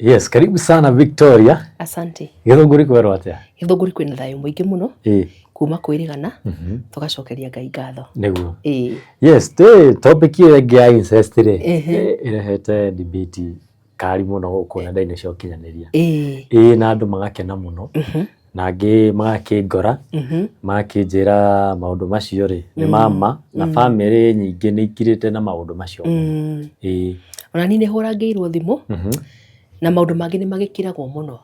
Yes, karibu sana Victoria. Asante. Gĩthũngũri kwerwo atĩa? Gĩthũngũri kwĩna thayũ mũingĩ mũno. Kuma kwĩrĩgana tũgacokeria Ngai ngatho. Nĩguo. Yes, topic ĩyo ĩngĩ ya incest rĩ, ĩrehete debate kari mũno gũkũ nenda-inĩ cia ũkinyanĩria. Ĩĩ na andũ magakena mũno. Na angĩ magakĩngora, magakĩnjĩra maũndũ macio rĩ, nĩ ma ma, na bamĩrĩ nyingĩ nĩ ikirĩte na maũndũ macio mũno. Ĩĩ. Ona niĩ nĩ hũrangĩirwo thimũ na maũndũ mangĩ nĩ magĩkiragwo mũno.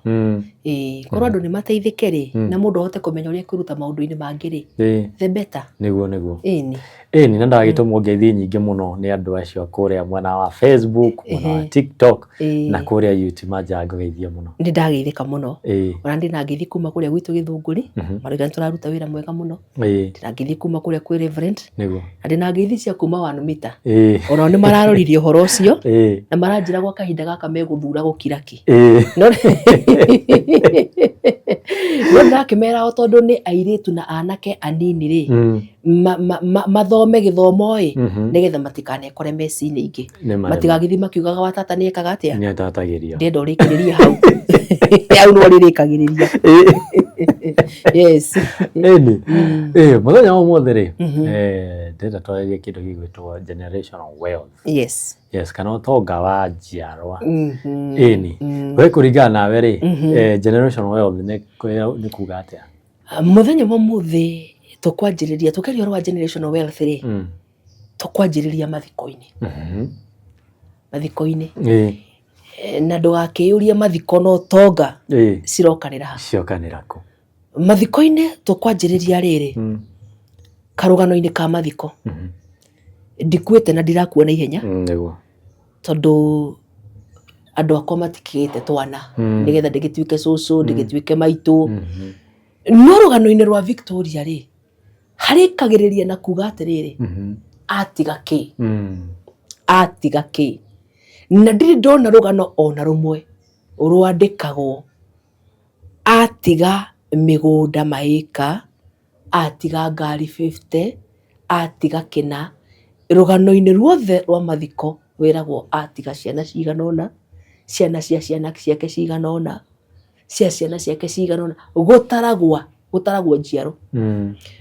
Ĩĩ, korwo andũ nĩ mateithĩke rĩ, na mũndũ ahote kũmenya ũrĩa kwĩruta maũndũ-inĩ mangĩ rĩ, the better. Nĩguo nĩguo. Ĩni. Ĩni, na ndagĩtũmwo ngeithi nyingĩ mũno nĩ andũ acio kũrĩa mwena wa Facebook, mwena wa TikTok na kũrĩa YouTube manjaga ngũgeithia mũno. Nĩ ndageithĩka mũno. Ona ndĩna ngeithi kuma kũrĩa gwitũ Gĩthũngũri, marauga nĩ tũraruta wĩra mwega mũno. Ndĩna ngeithi kuma kũrĩa kwĩ Reverend. Na ndĩna ngeithi cia kuma One Meter. Onao nĩ mararoririe ũhoro ũcio na maranjĩra gwa kahinda gaka megũthura gũkira ki. No no ndakĩmera o tondũ nĩ airĩtu na anake anini rĩ, mathome gĩthomo ĩ, nĩgetha matikanekore meci-inĩ ingĩ. Matigagĩthiĩ makiugaga wa tata nĩ ekaga atĩa? Nĩ atatagĩria. Ndĩrenda ũrĩkĩrĩrie hau. Hau no rĩrĩkagĩrĩria. Yes. Ĩni. Ĩĩ, mũthenya wa ũmũthĩ rĩ, ndĩrenda twarĩrie kĩndũ gĩgwĩtwo generational wealth. Yes. Yes, kana ũtonga wa njiarwa. Ĩni. We kũringana nawe rĩ, generational wealth nĩ kuga atĩa? Mũthenya wa ũmũthĩ tũkwanjĩrĩria, tũkĩaria ũhoro wa generational wealth rĩ, tũkwanjĩrĩria mathiko-inĩ. Mathiko-inĩ. Na ndũgakĩyũrie mathiko na ũtonga cirokanĩra ha? Ciokanĩra kũ? Mathiko-inĩ tũkwanjĩrĩria rĩrĩ, karũgano-inĩ ka mathiko. Ndikuĩte na ndirakua na ihenya. Nĩguo. Tondũ andũ akwa matikĩgĩte twana, nĩgetha ndĩgĩtuĩke cũcũ, ndĩgĩtuĩke maitũ. No rũgano-inĩ rwa Victoria rĩ, harĩkagĩrĩria na kuga atĩrĩrĩ, atiga kĩ? Atiga kĩ? Na ndirĩ ndona rũgano ona rũmwe rwandĩkagwo atiga mĩgũnda maĩka, atiga ngari 50, atiga kĩna. Rũgano-inĩ ruothe rwa mathiko wĩragwo atiga ciana cigana ũna, ciana cia ciana ciake cigana ũna, cia ciana ciake cigana ũna, gũtaragwo gũtaragwo njiaro.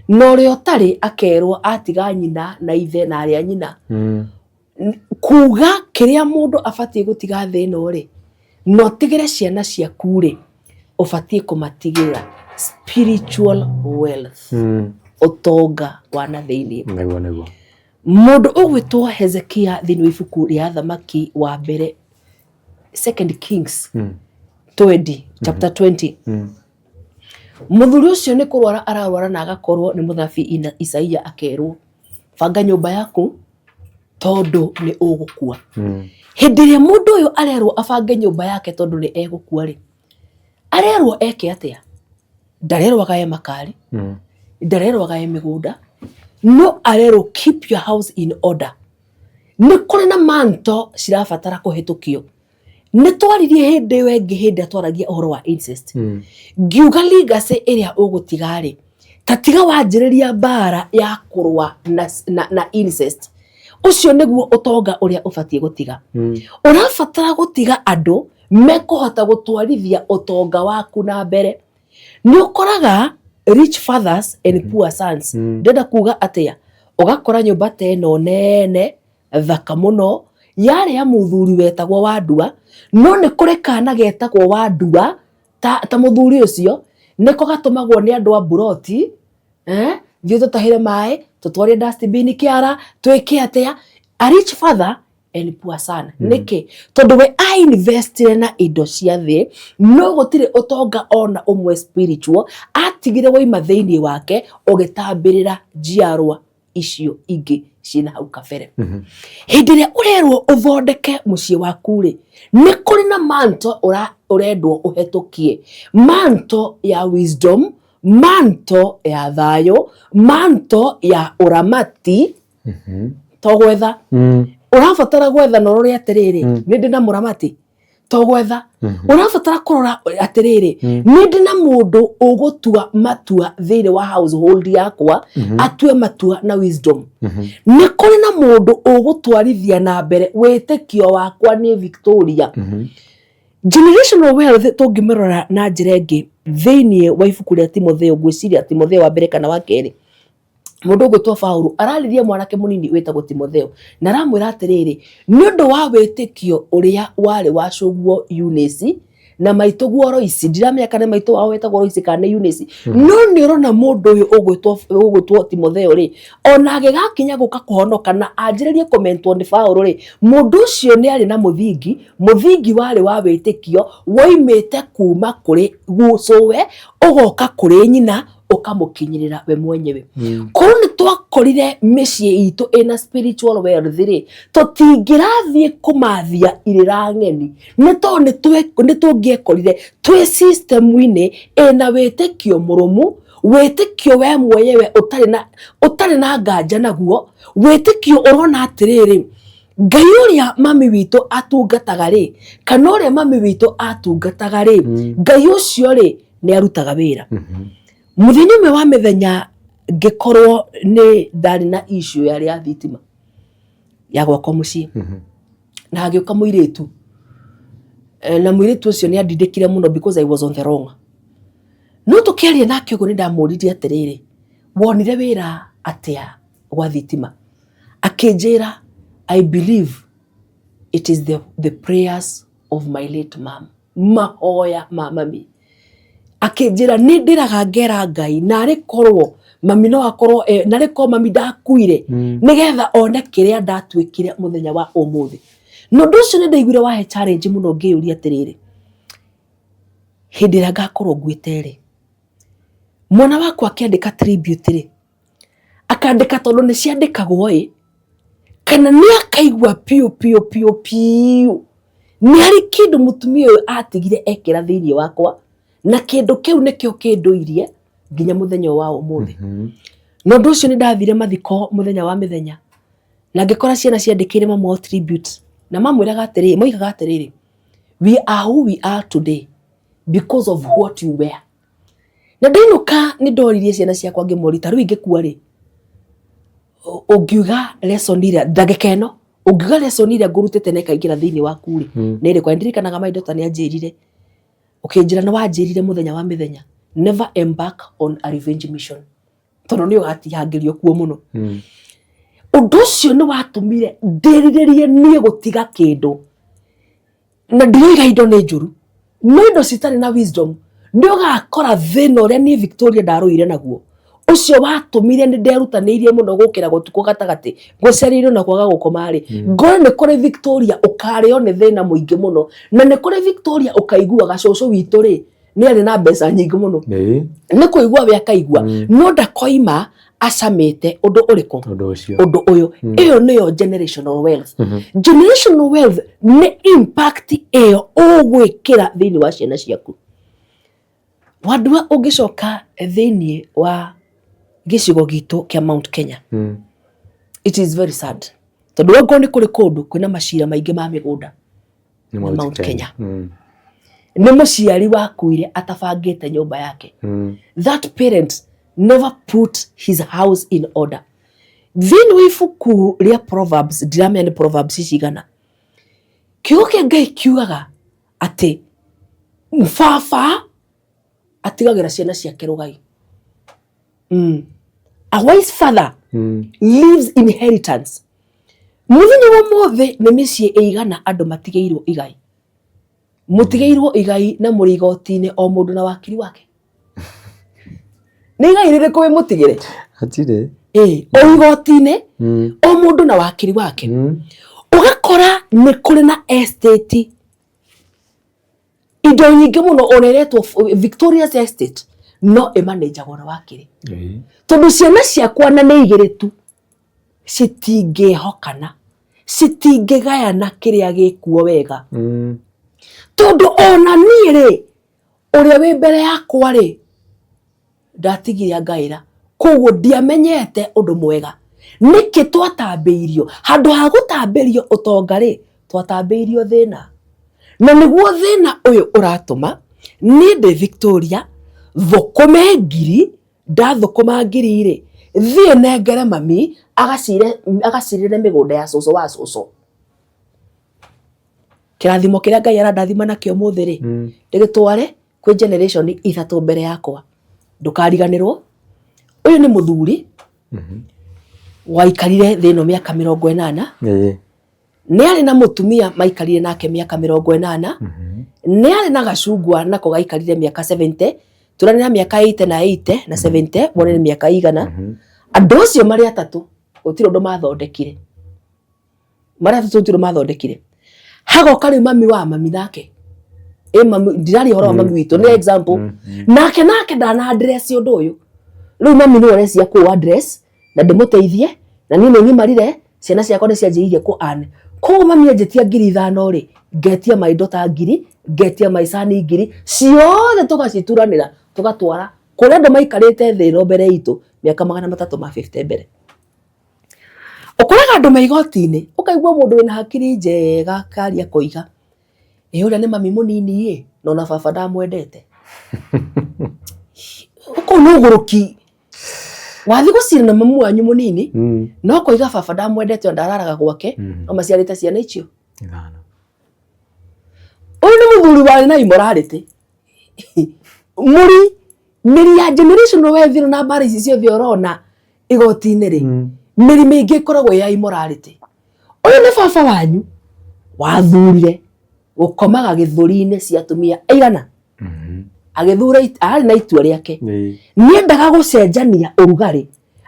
Na ũrĩa ũtarĩ akerwo atiga nyina na ithe na arĩa nyina. Kuga kĩrĩa mũndũ abatiĩ gũtiga thĩ ĩno rĩ, na ũtigĩre ciana ciaku rĩ, ũbatiĩ kũmatigĩra spiritual wealth, ũtonga wa na thĩinĩ. Nĩguo nĩguo. Mũndũ ũgwĩtwo Hezekia thĩinĩ wa ibuku rĩa Athamaki wa mbere, Second Kings 20, chapter 20. Mũthuri ũcio nĩ kũrwara ararwara na agakorwo nĩ mũnabii Isaia akerwo, banga nyũmba yaku tondũ nĩ ũgũkua. Hĩndĩ ĩrĩa mũndũ ũyũ arerwo abange nyũmba yake tondũ nĩ egũkua rĩ, arerwo eke atĩa? Ndarerwo agae makari, ndarerwo agae mĩgũnda, no arerwo keep your house in order. Nĩ kũrĩ na manto cirabatara kũhĩtũkio. Nĩ twaririe hĩndĩ ĩyo ĩngĩ hĩndĩ ĩrĩa twaragia ũhoro wa incest. Ngiuga legacy ĩrĩa ũgũtiga rĩ, ta tiga wanjĩrĩria mbara ya kũrũa na incest. Ũcio nĩguo ũtonga ũrĩa ũbatiĩ gũtiga. Ũrabatara gũtiga andũ mekũhota gũtwarithia ũtonga waku na mbere. Nĩ ũkoraga rich fathers and poor sons. Ndĩrenda kuga atĩa? Ũgakora nyũmba ta ĩno nene thaka mũno yarĩ ya mũthuri wetagwo Wandua, no nĩ kũrĩ kana getagwo Wandua ta mũthuri ũcio, nĩko gatũmagwo nĩ andũ a mburoti, thiĩ tũtahĩre maĩ, tũtware dustbin kĩara, twĩke atĩa. A rich father and poor son. Nĩkĩ? Tondũ we a investire na indo cia thĩ, no gũtirĩ ũtonga ona ũmwe spiritual atigire waima thĩinĩ wake ũgĩtambĩrĩra njiarwa icio ingĩ ciĩna hau kabere. Hĩndĩ ĩrĩa ũrerwo ũthondeke mũciĩ waku rĩ, nĩ kũrĩ na manto ũrendwo ũhetũkie, manto ya wisdom, manto ya thayũ, manto ya ũramati, to gwetha. Ũrabatara gwetha na ũrore atĩrĩrĩ, nĩ ndĩ na mũramati, to gwetha. Ũrabatara kũrora atĩrĩrĩ, nĩ ndĩ na mũndũ ũgũtua matua thĩinĩ wa household yakwa, atue matua na wisdom. Nĩ kũrĩ na mũndũ ũgũtwarithia na mbere wĩtĩkio wakwa nĩ Victoria. Generational wealth tũngĩmĩrora na njĩra ĩngĩ thĩinĩ wa ibuku rĩa Timotheo, ngwĩciria Timotheo wa mbere kana wa kerĩ, mũndũ ũgwĩtwo Paulo ararĩria mwanake mũnini wĩtagwo Timotheo na aramwĩra atĩrĩrĩ, nĩ ũndũ wa wĩtĩkio ũrĩa warĩ wa cũguo Eunice na maitũguo Loisi, ndiramenya kana maitũ wao wetagwo Loisi kana nĩ Eunice, no nĩ ũrona mũndũ ũyũ ũgwĩtwo Timotheo rĩ, ona agĩgakinya gũka kũhonoka na anjĩrĩrie kũmentwo nĩ Paulo rĩ, mũndũ ũcio nĩ arĩ na mũthingi, mũthingi warĩ wa wĩtĩkio woimĩte kuma kũrĩ cũwe ũgoka kũrĩ nyina ũkamũkinyĩrĩra we mwenyewe. Korwo nĩ twakorire mĩciĩ itũ ĩna spiritual wealth rĩ, tũtingĩrathiĩ kũmathia irĩra ng'eni, nĩ tondũ nĩ tũngĩekorire twĩ system-inĩ ĩna wĩtĩkio mũrũmu, wĩtĩkio we mwenyewe ũtarĩ na nganja naguo, wĩtĩkio ũrona atĩrĩrĩ, Ngai ũrĩa mami witũ atungataga rĩ, kana ũrĩa mami witũ atungataga rĩ, Ngai ũcio rĩ nĩ arutaga wĩra. Mũthenya ũmwe wa mĩthenya ngĩkorwo nĩ ndarĩ na issue yarĩ ya thitima ya gwakwa mũciĩ, na hagĩũka mũirĩtu, na mũirĩtu ũcio nĩ andindĩkire mũno because I was on the wrong. No tũkĩaria nake ũguo nĩ ndamũririe atĩrĩrĩ, wonire wĩra atĩa gwa thitima? Akĩnjĩra, I believe it is the prayers of my late mom, mahoya ma mami. Akĩnjĩra nĩ ndĩraga ngera Ngai narĩ korwo mami no akorwo narĩ korwo mami ndakuire, nĩgetha one kĩrĩa ndatuĩkire mũthenya wa ũmũthĩ. Na ũndũ ũcio nĩ ndaiguire wahe challenge mũno, ngĩyũria atĩrĩrĩ, hĩndĩ ĩrĩa ngakorwo nguĩte rĩ, mwana wakwa akĩandĩka tribute rĩ, akandĩka tondũ nĩ ciandĩkagwo ĩ, kana nĩ akaigua piũ piũ piũ piũ nĩ harĩ kĩndũ mũtumia ũyũ atigire ekĩra thĩinĩ wakwa, na kĩndũ kĩu nĩkĩo kĩndũirie nginya mũthenya wa ũmũthĩ. Na ũndũ ũcio nĩ ndathire mathiko mũthenya wa mĩthenya, na ngĩkora ciana ciandĩkĩire mamu wao tribute, na mamwĩraga atĩrĩrĩ, moigaga atĩrĩrĩ, we are who we are today because of what you were. Na ndainũka nĩ ndoririe ciana ciakwa ngĩmoria, ta rĩu ingĩkua rĩ, ũngiuga lesson ĩrĩa ndagĩka ĩno, ũngiuga lesson ĩrĩa ngũrutĩte na ĩkaingĩra thĩinĩ waku rĩ, nĩ ĩrĩkũ? Na ndirikanaga my daughter nĩ anjĩrire, ũkĩnjĩra nĩ wanjĩrire mũthenya wa mĩthenya, never embark on a revenge mission, tondũ nĩ ũgatihangĩrio kuo mũno. Ũndũ ũcio nĩ watũmire ndĩrirĩrie niĩ gũtiga kĩndũ, na ndiroiga indo nĩ njũru, no indo citarĩ na wisdom nĩ ũgakora thĩna ũrĩa niĩ Victoria ndarũire naguo, ũcio watũmire nĩ nderutanĩirie mũno gũkĩra gũtukũ gatagatĩ gũcereirwo na kwaga gũkoma rĩ, ngore nĩ kũrĩ Victoria ũkarĩo nĩ thĩna mũingĩ mũno, na nĩ kũrĩ Victoria ũkaiguaga cũcũ witũ rĩ nĩ arĩ na mbeca nyingĩ mũno, nĩ kũigua we akaigua, no ndakoima acamĩte ũndũ ũrĩkũ? Ũndũ ũcio. Ũndũ ũyũ. Ĩyo nĩyo generational wealth. Generational wealth nĩ impact ĩyo ũgwĩkĩra thĩinĩ wa ciana ciaku. Wandua, ũngĩcoka thĩinĩ wa gĩcigo gitũ kĩa Mount Kenya, it is very sad, tondũ okorwo nĩ kũrĩ kũndũ kwĩna macira maingĩ ma mĩgũnda, nĩ Mount Kenya. Nĩ mũciari wakuire atabangĩte nyũmba yake. That parent never put his house in order. Thĩinĩ wa ibuku rĩa Proverbs, ndiramenya nĩ Proverbs cigana, kiugo kĩa Ngai kiugaga atĩ baba atigagĩra ciana ciake rũgai. A wise father leaves inheritance. Mũthenya wa ũmũthĩ nĩ mĩciĩ ĩigana andũ matigĩirwo igai? Mũtigĩirwo igai na mũrĩ igoti-inĩ, o mũndũ na wakiri wake. Nĩ igai rĩrĩkũ wĩ mũtigĩre? Hatirĩ. Ĩ, o igoti-inĩ, o mũndũ na wakiri wake. Ũgakora nĩ kũrĩ na estate, indo nyingĩ mũno ona ĩretwo Victoria's Estate, no ĩmanĩnjagwo na wakiri, tondũ ciana ciakwa na nĩ igĩrĩ tu citingĩhokana, citingĩgayana kĩrĩa gĩkuo wega, tondũ ona niĩ rĩ, ũrĩa wĩ mbere yakwa rĩ, ndatigire angaĩra, koguo ndiamenyete ũndũ mwega. Nĩkĩ twatambĩirio? Handũ ha gũtambĩrio ũtonga rĩ, twatambĩirio thĩna, na nĩguo thĩna ũyũ ũratũma niĩ ndĩ Victoria thũkũme ngiri, ndathũkũma ngiri rĩ, thiĩ nengere mami agacire, agacirĩre mĩgũnda ya cũcũ wa cũcũ. Kĩrathimo kĩrĩa Ngai arandathima nakĩo ũmũthĩ rĩ, ndĩgĩtware kwĩ generation ithatũ mbere yakwa. Ndũkariganĩrwo, ũyũ nĩ mũthuri waikarire thĩ ĩno mĩaka 80. Nĩ arĩ na mũtumia maikarire nake mĩaka 80. Nĩ arĩ na gacungwa nako gaikarire mĩaka 70. Turanĩra mĩaka 80 na 80 na 70, wone nĩ mĩaka igana. Andũ acio marĩ atatũ gũtirĩ ũndũ mathondekire. Marĩ atatũ gũtirĩ ũndũ mathondekire. Hagoka rĩu mami wa mami nake. Ĩ mami, ndiraria ũhoro wa mami witũ, nĩ example. Nake nake ndana address ũndũ ũyũ. Rĩu mami nĩwe ũrecia kũ address na ndĩmũteithie, na niĩ nĩ ngimarire, ciana ciakwa nĩ cianjĩrĩirie kũ earn. Koguo mami anjĩtia 5,000 rĩ, ngetia my daughter ngiri, ngetia my son ngiri, ciothe tũgacituranĩra, tũgatwara kũrĩa andũ maikarĩte thĩ ĩno mbere itũ mĩaka 350 mbere. Ũkoraga andũ me igoti-inĩ, ũkaigua mũndũ wĩna hakiri njega akaria akoiga, ĩ ũrĩa nĩ mami mũnini ĩ, na ona baba ndamwendete. Ũkona ũgũrũki. Wathiĩ gũcira na mamu wanyu mũnini, no koiga baba ndamwendete ona ndararaga gwake, no maciarĩte ciana icio. Ithano. Ũyũ nĩ mũthuri warĩ na immorality. Mũri, mĩri ya generational wealth ĩno na mbara ici ciothe ũrona igoti-inĩ rĩ, mĩri mĩingĩ ĩkoragwo ya immorality. Ũyũ nĩ baba wanyu wathurire gũkomaga gĩthũri-inĩ cia atumia aigana. Agĩthura arĩ na itua rĩake. Nĩendaga gũcenjania ũrugarĩ,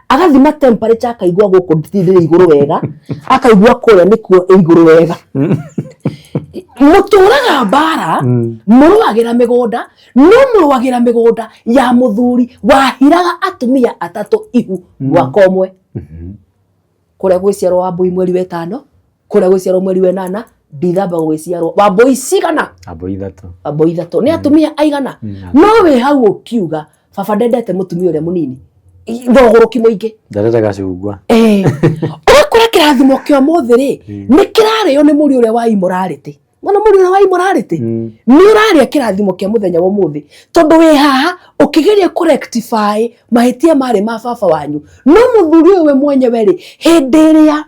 agathima temperature akaigua gũkũ ndĩrĩ igũrũ wega, akaigua kũrĩa nĩkuo ĩ igũrũ wega. Mũtũraga mbara, mũrũagĩra mĩgũnda, no mũrũagĩra mĩgũnda ya mũthuri wahiraga atumia atatũ ihu mwaka ũmwe. Kũrĩa gwĩciarwo Wambũi mweri wa ĩtano, kũrĩa gwĩciarwo mweri wa ĩnana, Ndithamba gũgĩciarwo Wambũi cigana? Wambũi ithatũ. Wambũi ithatũ. Nĩ atumia aigana? No wĩ hau ũkiuga baba ndendete mũtumia ũrĩa mũnini. Thogũrũki mũingĩ. Ndarenda gacungwa. Ũgakora kĩrathimo kĩa ũmũthĩ rĩ, nĩ kĩrarĩo nĩ mũriũ ũrĩa wa immorality. Mwana mũriũ ũrĩa wa immorality nĩ ũrarĩa kĩrathimo kĩa mũthenya wa ũmũthĩ, tondũ wĩ haha ũkĩgeria kũ rectify mahĩtia marĩ ma baba wanyu. No mũthuri ũyũ we mwenyewe rĩ, hĩndĩ ĩrĩa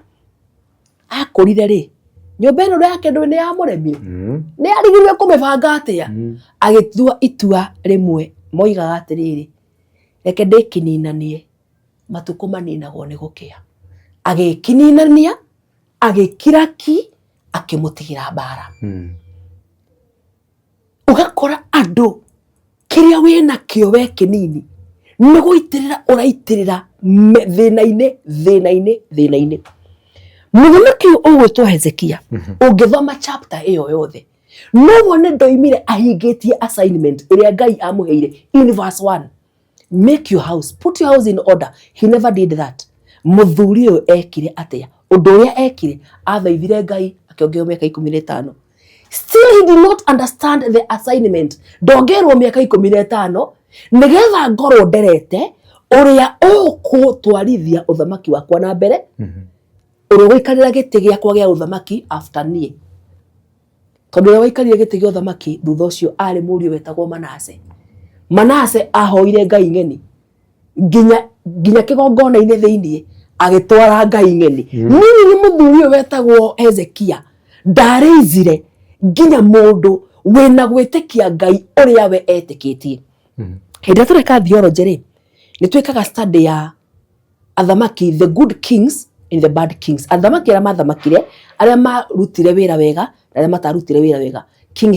akũrire rĩ, nyũmba ĩno yake ndũĩ nĩ yamũremire, nĩ arigirwe kũmĩbanga atĩa, agĩtua itua rĩmwe moigaga atĩrĩrĩ, reke ndĩkininanie, matukũ maninagwo nĩ gũkĩa. Agĩkininania, agĩkira ki, akĩmũtigĩra mbara. Ũgakora andũ kĩrĩa wĩnakĩo we kĩnini nĩ gũitĩrĩra ũraitĩrĩra thĩna-inĩ, thĩna-inĩ, thĩna-inĩ. Mũthamaki ũyũ ũgwĩtwo Hezekia, ũngĩthoma chapter ĩyo yothe, no wone ndoimire ahingĩtie assignment ĩrĩa Ngai amũheire in verse 1. Make your house, put your house in order. He never did that. Mũthuri ũyũ ekire atĩa? Ũndũ ũrĩa ekire, athaithire Ngai akĩongererwo mĩaka 15. Still he did not understand the assignment. Ndongerwo mĩaka 15 nĩgetha ngorwo nderete ũrĩa ũgũtwarithia ũthamaki wakwa na mbere, ũrĩa ũgũikarĩra gĩtĩ gĩakwa gĩa ũthamaki after niĩ. Tondũ ũrĩa waikarire gĩtĩ gĩa ũthamaki thutha ũcio arĩ mũriũ wetagwo Manase. Manase ahoire Ngai ng'eni nginya nginya kĩgongona-inĩ thĩiniĩ agĩtwara Ngai ng'eni. Nini nĩ mũthuri ũyũ wetagwo Hezekia ndarĩizire nginya mũndũ wĩna gwĩtĩkia Ngai ũrĩa we etĩkĩtie. Hĩndĩ ĩrĩa tũreka theology rĩ, nĩ twĩkaga study ya athamaki, the good kings and the bad kings. Athamaki arĩa mathamakire, arĩa marutire wĩra wega na arĩa matarutire wĩra wega. King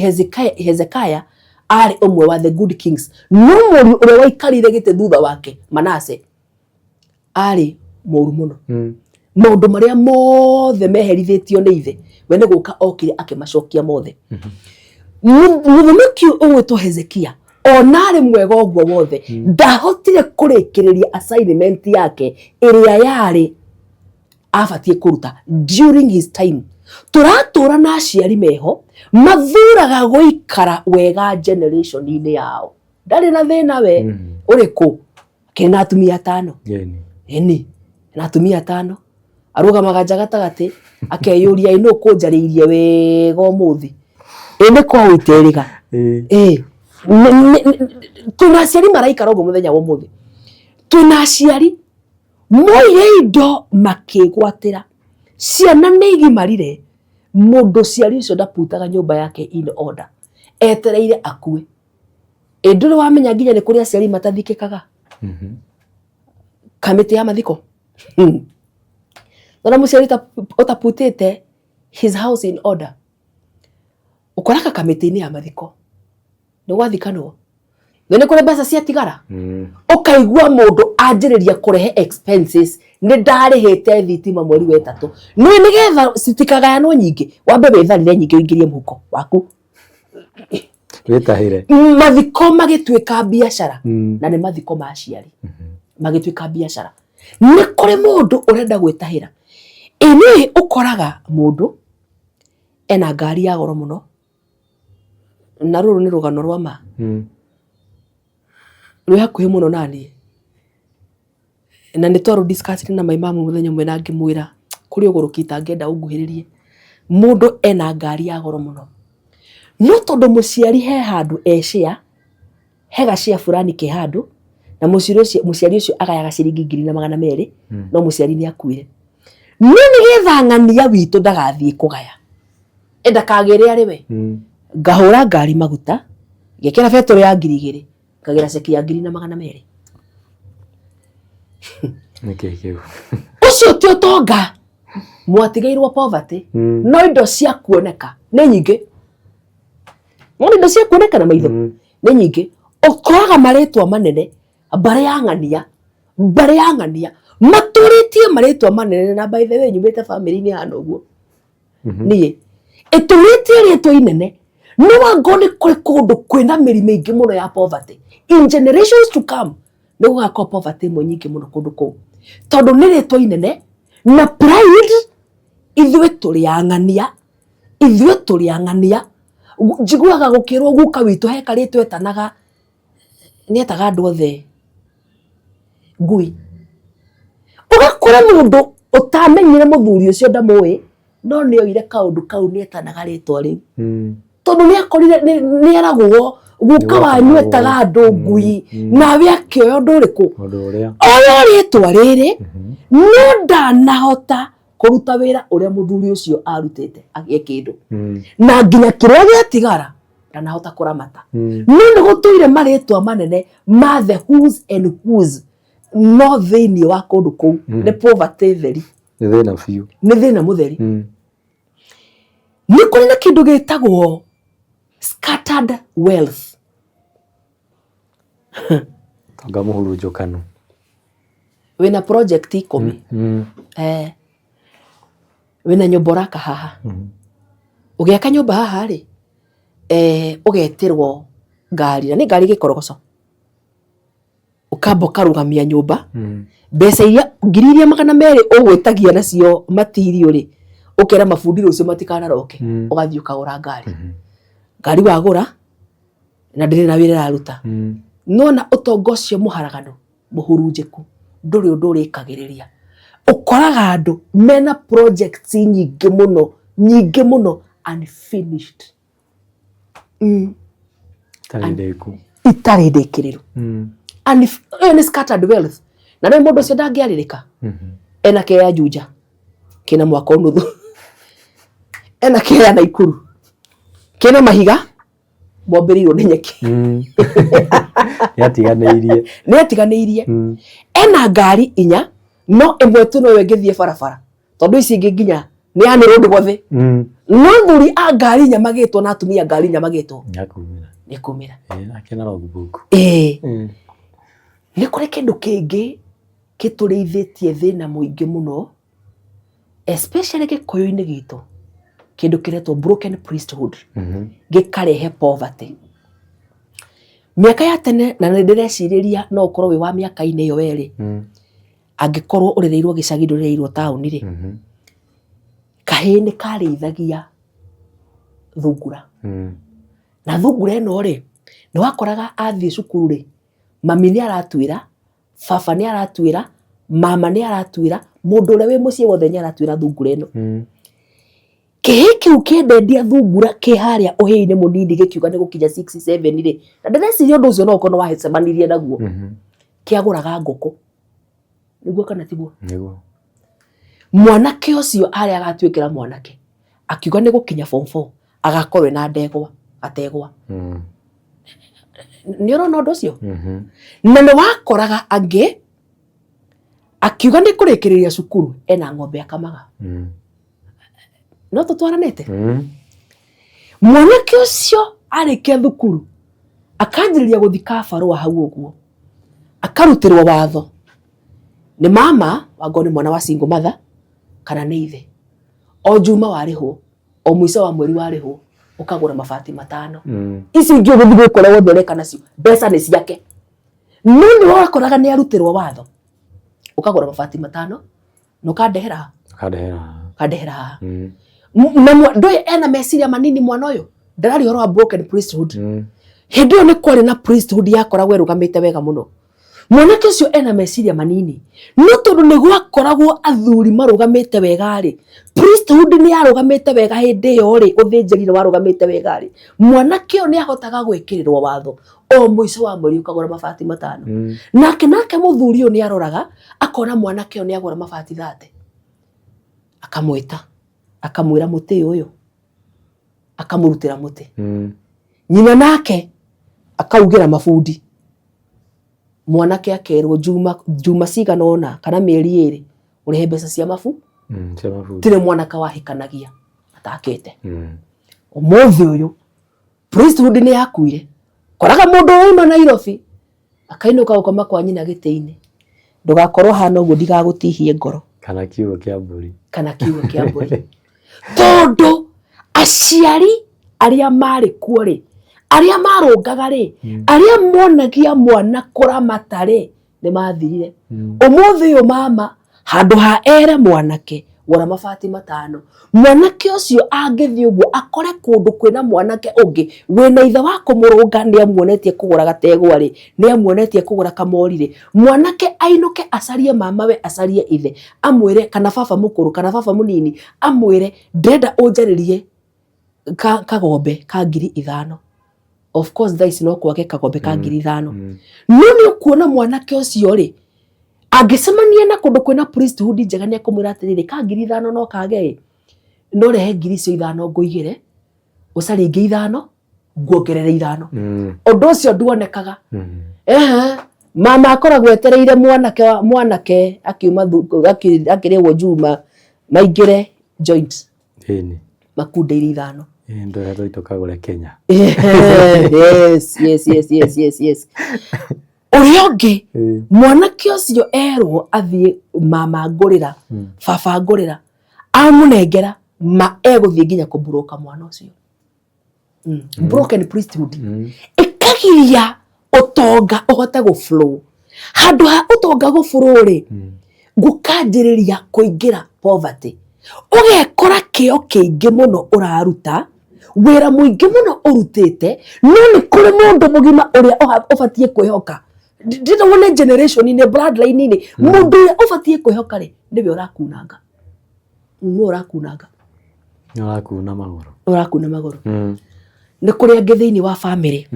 Hezekiah arĩ ũmwe wa the good kings. No mũriũ ũrĩa waikarire gĩtĩ thutha wake, Manase, arĩ mũru mũno. Maũndũ marĩa mothe meherithĩtio nĩ ithe, we nĩ gũka okire akĩmacokia mothe. Mũthamaki ũyũ ũgwĩtwo Hezekia ona arĩ mwega ũguo wothe, ndahotire kũrĩkĩrĩria assignment yake ĩrĩa yarĩ abatiĩ kũruta during his time. Tũratũra na aciari meho mathuraga gũikara wega generation-inĩ yao. Ndarĩ na thĩna we ũrĩkũ, akĩrĩ na atumia atano. Ĩni, na atumia atano. Arũgamaga nja gatagatĩ akeyũria, ĩ nũ ũkũnjarĩirie wega ũmũthĩ? Ĩ nĩ kwa ũiterĩga. Ĩ twĩna aciari maraikara ũguo mũthenya wa ũmũthĩ. Twĩna aciari moire indo makĩgwatĩra. Ciana nĩ igimarire. Mũndũ ciari ũcio ndaputaga nyũmba yake in order, etereire akue. Ĩ ndũrĩ wamenya nginya nĩ kũrĩ aciari matathikĩkaga? Kamĩtĩ ya mathiko. Nona mũciari ũtaputĩte his house in order, ũkoraga kamĩtĩ-inĩ ya mathiko nĩ gwathikanwo na nĩ kũrĩ mbeca ciatigara. Ũkaigua mũndũ anjĩrĩria kũrehe expenses, nĩ ndarĩhĩte thitima mweri wa ĩtatũ, nĩ nĩgetha citikagayanwo nyingĩ, wambe wĩtharire nyingĩ ũingĩrie mũhuko waku. Wĩtahĩre. Mathiko magĩtuĩka biacara. Na nĩ mathiko ma aciari magĩtuĩka biacara. Nĩ kũrĩ mũndũ ũrenda gwĩtahĩra. Ĩ nĩ ũkoraga mũndũ ena ngari ya goro mũno, na rũrũ nĩ rũgano rwa ma rwĩ hakuhĩ mũno naniĩ, na nĩ twarũ discuss na my mom mũthenya ũmwe na ngĩmwĩra kũrĩ ũgũrũki itangĩenda ũnguhĩrĩrie. Mũndũ ena ngari ya goro mũno, no tondũ mũciari he handũ e share, he ga share fulani ke handũ, na mũciari ũcio mũciari ũcio agayaga ciringi 1,200. No mũciari nĩ akuire, no nĩgetha ng'ania witũ ndagathiĩ kũgaya, ĩ ndakagĩre arĩ we, ngahũra ngari maguta, ngekĩra betũrũ ya 2,000, ngagĩra ceki ya 1,200. Nĩkĩ kĩu? Ũcio ti ũtonga, mwatigĩirwo poverty. No indo cia kuoneka nĩ nyingĩ, no indo cia kuoneka na maitho nĩ nyingĩ. Ũkoraga marĩtwa manene, mbarĩ ya ng'ania, mbarĩ ya ng'ania matũrĩtie marĩtwa manene. Na by the way, nyumĩte bamĩrĩ-inĩ hana ũguo. Niĩ ĩtũrĩtie rĩtwa inene, no wango nĩ kũrĩ kũndũ kwĩna mĩri mĩingĩ mũno ya poverty. In generations to come nĩ gũgakorwo poverty ĩmwe nyingĩ mũno kũndũ kũu, tondũ nĩ rĩtwa inene na pride. Ithuĩ tũrĩ ang'ania, ithuĩ tũrĩ ang'ania. Njiguaga gũkĩrwo guka witũ he karĩtwa etanaga, nĩ etaga andũ othe ngui. Ũgakora mũndũ ũtamenyire mũthuri ũcio, ndamũĩ, no nĩ oire kaũndũ kau, nĩ etanaga rĩtwa rĩu tondũ nĩ akorire nĩ eragwo guka wanyu etaga andũ ngui. Nawe akĩoya ũndũ ũrĩkũ? Ũndũ ũrĩa. Oya rĩtwa rĩrĩ, no ndanahota kũruta wĩra ũrĩa mũthuri ũcio arutĩte agĩe kĩndũ. Na nginya kĩrĩa gĩatigara ndanahota kũramata. No nĩ gũtũire marĩtwa manene ma the who's and who's, no thĩinĩ wa kũndũ kũu nĩ poverty theri. Nĩ thĩna biũ. Nĩ thĩna mũtheri. Nĩ kũrĩ na kĩndũ gĩtagwo scattered wealth. Tonga mũhurunjũkanu. Wĩna project 10. Wĩna nyũmba ũraka haha. Ũgĩaka nyũmba haha rĩ, ũgetĩrwo ngari, na nĩ ngari gĩkorogoco, ũkamba ũkarũgamia nyũmba. Mbeca iria 200,000 ũgwĩtagia nacio material rĩ, ũkera mabundi rũciũ matikanaroke. Ũgathiĩ ũkagũra ngari. Ngari wagũra na ndĩrĩ na wĩra ĩraruta. Nona ũtonga ũcio mũharagano mũhurunjĩku ndũrĩ ũndũ ũrĩkagĩrĩria. Ũkoraga andũ mena projects nyingĩ mũno, nyingĩ mũno, unfinished. Itarĩ ndĩku. Itarĩ ndĩkĩrĩru. Ĩyo nĩ scattered wealth, na rĩu mũndũ ũcio ndangĩarĩrĩka. Ena kĩea Juja kĩna mwaka ũnuthu, ena kĩea Naikuru kĩna mahiga mombĩrĩirwo nĩ nyeki. Nĩ atiganĩirie. Nĩ atiganĩirie. Ena ngari inya, no ĩmwe tu noyo ĩngĩthiĩ barabara, tondũ ici ingĩ nginya nĩ ya nĩ rũndũ gothe. No thuri a ngari inya magĩtwo na atumia ngari inya magĩtwo. Nĩ akumĩra. Nĩ kumĩra. Akĩna logbook. Ĩĩ. Nĩ kũrĩ kĩndũ kĩngĩ kĩtũrĩithĩtie thĩna mũingĩ mũno, especially gĩkũyũ-inĩ gitũ, kĩndũ kĩretwo broken priesthood. Gĩkarehe poverty. Mĩaka ya tene, na nĩ ndĩrecirĩria no ũkorwo wĩ wa mĩaka-inĩ ĩyo werĩ, angĩkorwo ũrereirwo gĩcagi, ndũrereirwo taũni rĩ, kahĩĩ nĩ karĩithagia thungura. Na thungura ĩno rĩ, nĩ wakoraga athiĩ cukuru rĩ, mami nĩ aratuĩra, baba nĩ aratuĩra, mama nĩ aratuĩra, mũndũ ũrĩa wĩ mũciĩ wothe nĩ aratuĩra thungura ĩno. Kĩhĩ kĩu kĩendendia thungura kĩ harĩa ũhĩĩ-inĩ mũnini gĩkiuga nĩ gũkinya 6 7 rĩ, na ndĩreciria ũndũ ũcio no ũkorwo nĩ wacemanirie naguo. Kĩagũraga ngũkũ. Nĩguo kana tiguo? Nĩguo. Mwanake ũcio harĩa agatuĩkĩra mwanake. Akiuga nĩ gũkinya form 4 agakorwo ena ndegwa gategwa. Nĩ ũrona ũndũ ũcio? Na nĩ wakoraga angĩ akiuga nĩ kũrĩkĩrĩria cukuru ena ng'ombe akamaga. No tũtwaranĩte? Mwanake ũcio arĩkia thukuru akanjĩrĩria gũthika barũa hau ũguo, akarutĩrwo watho nĩ mama wangoo nĩ mwana wa single mother kana nĩ ithe. O Juma warĩhwo, o mũico wa mweri warĩhwo, ũkagũra mabati 5. Ici ingĩ ũgĩthiĩ gwĩkora wothe ũreka nacio, mbeca nĩ ciake. No nĩ wakoraga nĩ arutĩrwo watho, ũkagũra mabati 5 na ũkandehera haha. Ũkandehera haha. Ũkandehera haha. Na ndũĩ ena meciria manini mwana ũyũ, ndararia ũhoro wa broken priesthood. Hĩndĩ ĩyo nĩ kwarĩ na priesthood yakoragwo ĩrũgamĩte wega mũno. Mwanake ũcio ena meciria manini, no tondũ nĩ gwakoragwo athuri marũgamĩte wega rĩ, priesthood nĩ yarũgamĩte wega hĩndĩ ĩyo rĩ, ũthĩnjĩri nĩ warũgamĩte wega rĩ, mwanake ũyũ nĩ ahotaga gwĩkĩrĩrwo watho o mũico wa mweri ũkagũra mabati 5. Nake nake mũthuri ũyũ nĩ aroraga akona mwanake ũyũ nĩ agũra mabati 30, akamwĩta akamwĩra mũtĩ ũyũ, akamũrutĩra mũtĩ. Nyina nake akaugĩra mabundi, mwanake akerwo juma cigana ũna kana mĩeri 2 ũrĩhe mbeca cia mabu. Cia mabundi. Tirĩ mwanake wahikanagia atakĩte. Ũmũthĩ ũyũ priesthood nĩ yakuire. Koraga mũndũ wauma Nairobi akainũka gũkoma kwa nyina gĩtĩ-inĩ. Ndũgakorwo hana ũguo ndigagũtihie ngoro. Kana kiugũ kĩa mbũri. Kana kiugũ kĩa mbũri. Tondũ aciari arĩa marĩ kuo rĩ, arĩa marũngaga rĩ, arĩa monagia mwana kũramata rĩ, nĩ mathirire. Ũmũthĩ ũyũ mama handũ ha ere mwanake gũra mabati 5, mwanake ũcio angĩthiĩ ũguo akore kũndũ kwĩna mwanake ũngĩ wĩna ithe wa kũmũrũnga, nĩ amuonetie kũgũra gategwa rĩ, nĩ amuonetie kũgũra kamori rĩ, mwanake ainũke acarie mamawe, acarie ithe, amwĩre kana baba mũkũrũ kana baba mũnini, amwĩre ndĩrenda ũnjarĩrie kagombe ka 5,000. Of course thaa ici no kwage kagombe ka 5,000. No nĩ ũkuona mwanake ũcio rĩ, angĩcemania na kũndũ kwĩna priesthood njega nĩ ekũmwĩra atĩrĩrĩ, ka 5,000 no kage ĩ, no rehe 5,000 ngũigĩre, ũcarie ingĩ 5, nguongerere 5. Ũndũ ũcio nduonekaga. Ehe, mama akoragwo etereire mwanake wa mwanake akiuma akĩrĩhwo Juma maingĩre joint. Makundeire 5. Ndũhetwo tũkagũre Kenya. Yes, yes, yes, yes, yes, yes. Ũrĩa ũngĩ, mwanake ũcio erwo athiĩ mama ngũrĩra, baba ngũrĩra, amũnengera ma egũthiĩ nginya kũmburoka mwana ũcio. Broken priesthood. Ĩkagiria ũtonga ũhote gũ flow. Handũ ha ũtonga gũ flow rĩ, gũkanjĩrĩria kũingĩra poverty. Ũgekora kĩo kĩingĩ mũno ũraruta, wĩra mũingĩ mũno ũrutĩte, no nĩ kũrĩ mũndũ mũgima ũrĩa ũbatiĩ kwĩhoka. Ndĩrona wone generation-inĩ, bloodline-inĩ, mũndũ ũrĩa ũbatiĩ kwĩhoka rĩ, nĩwe ũrakunanga. Nĩwe ũrakunanga. Nĩ ũrakuna magũrũ. Nĩ ũrakuna magũrũ. Nĩ kũrĩ angĩ thĩinĩ wa family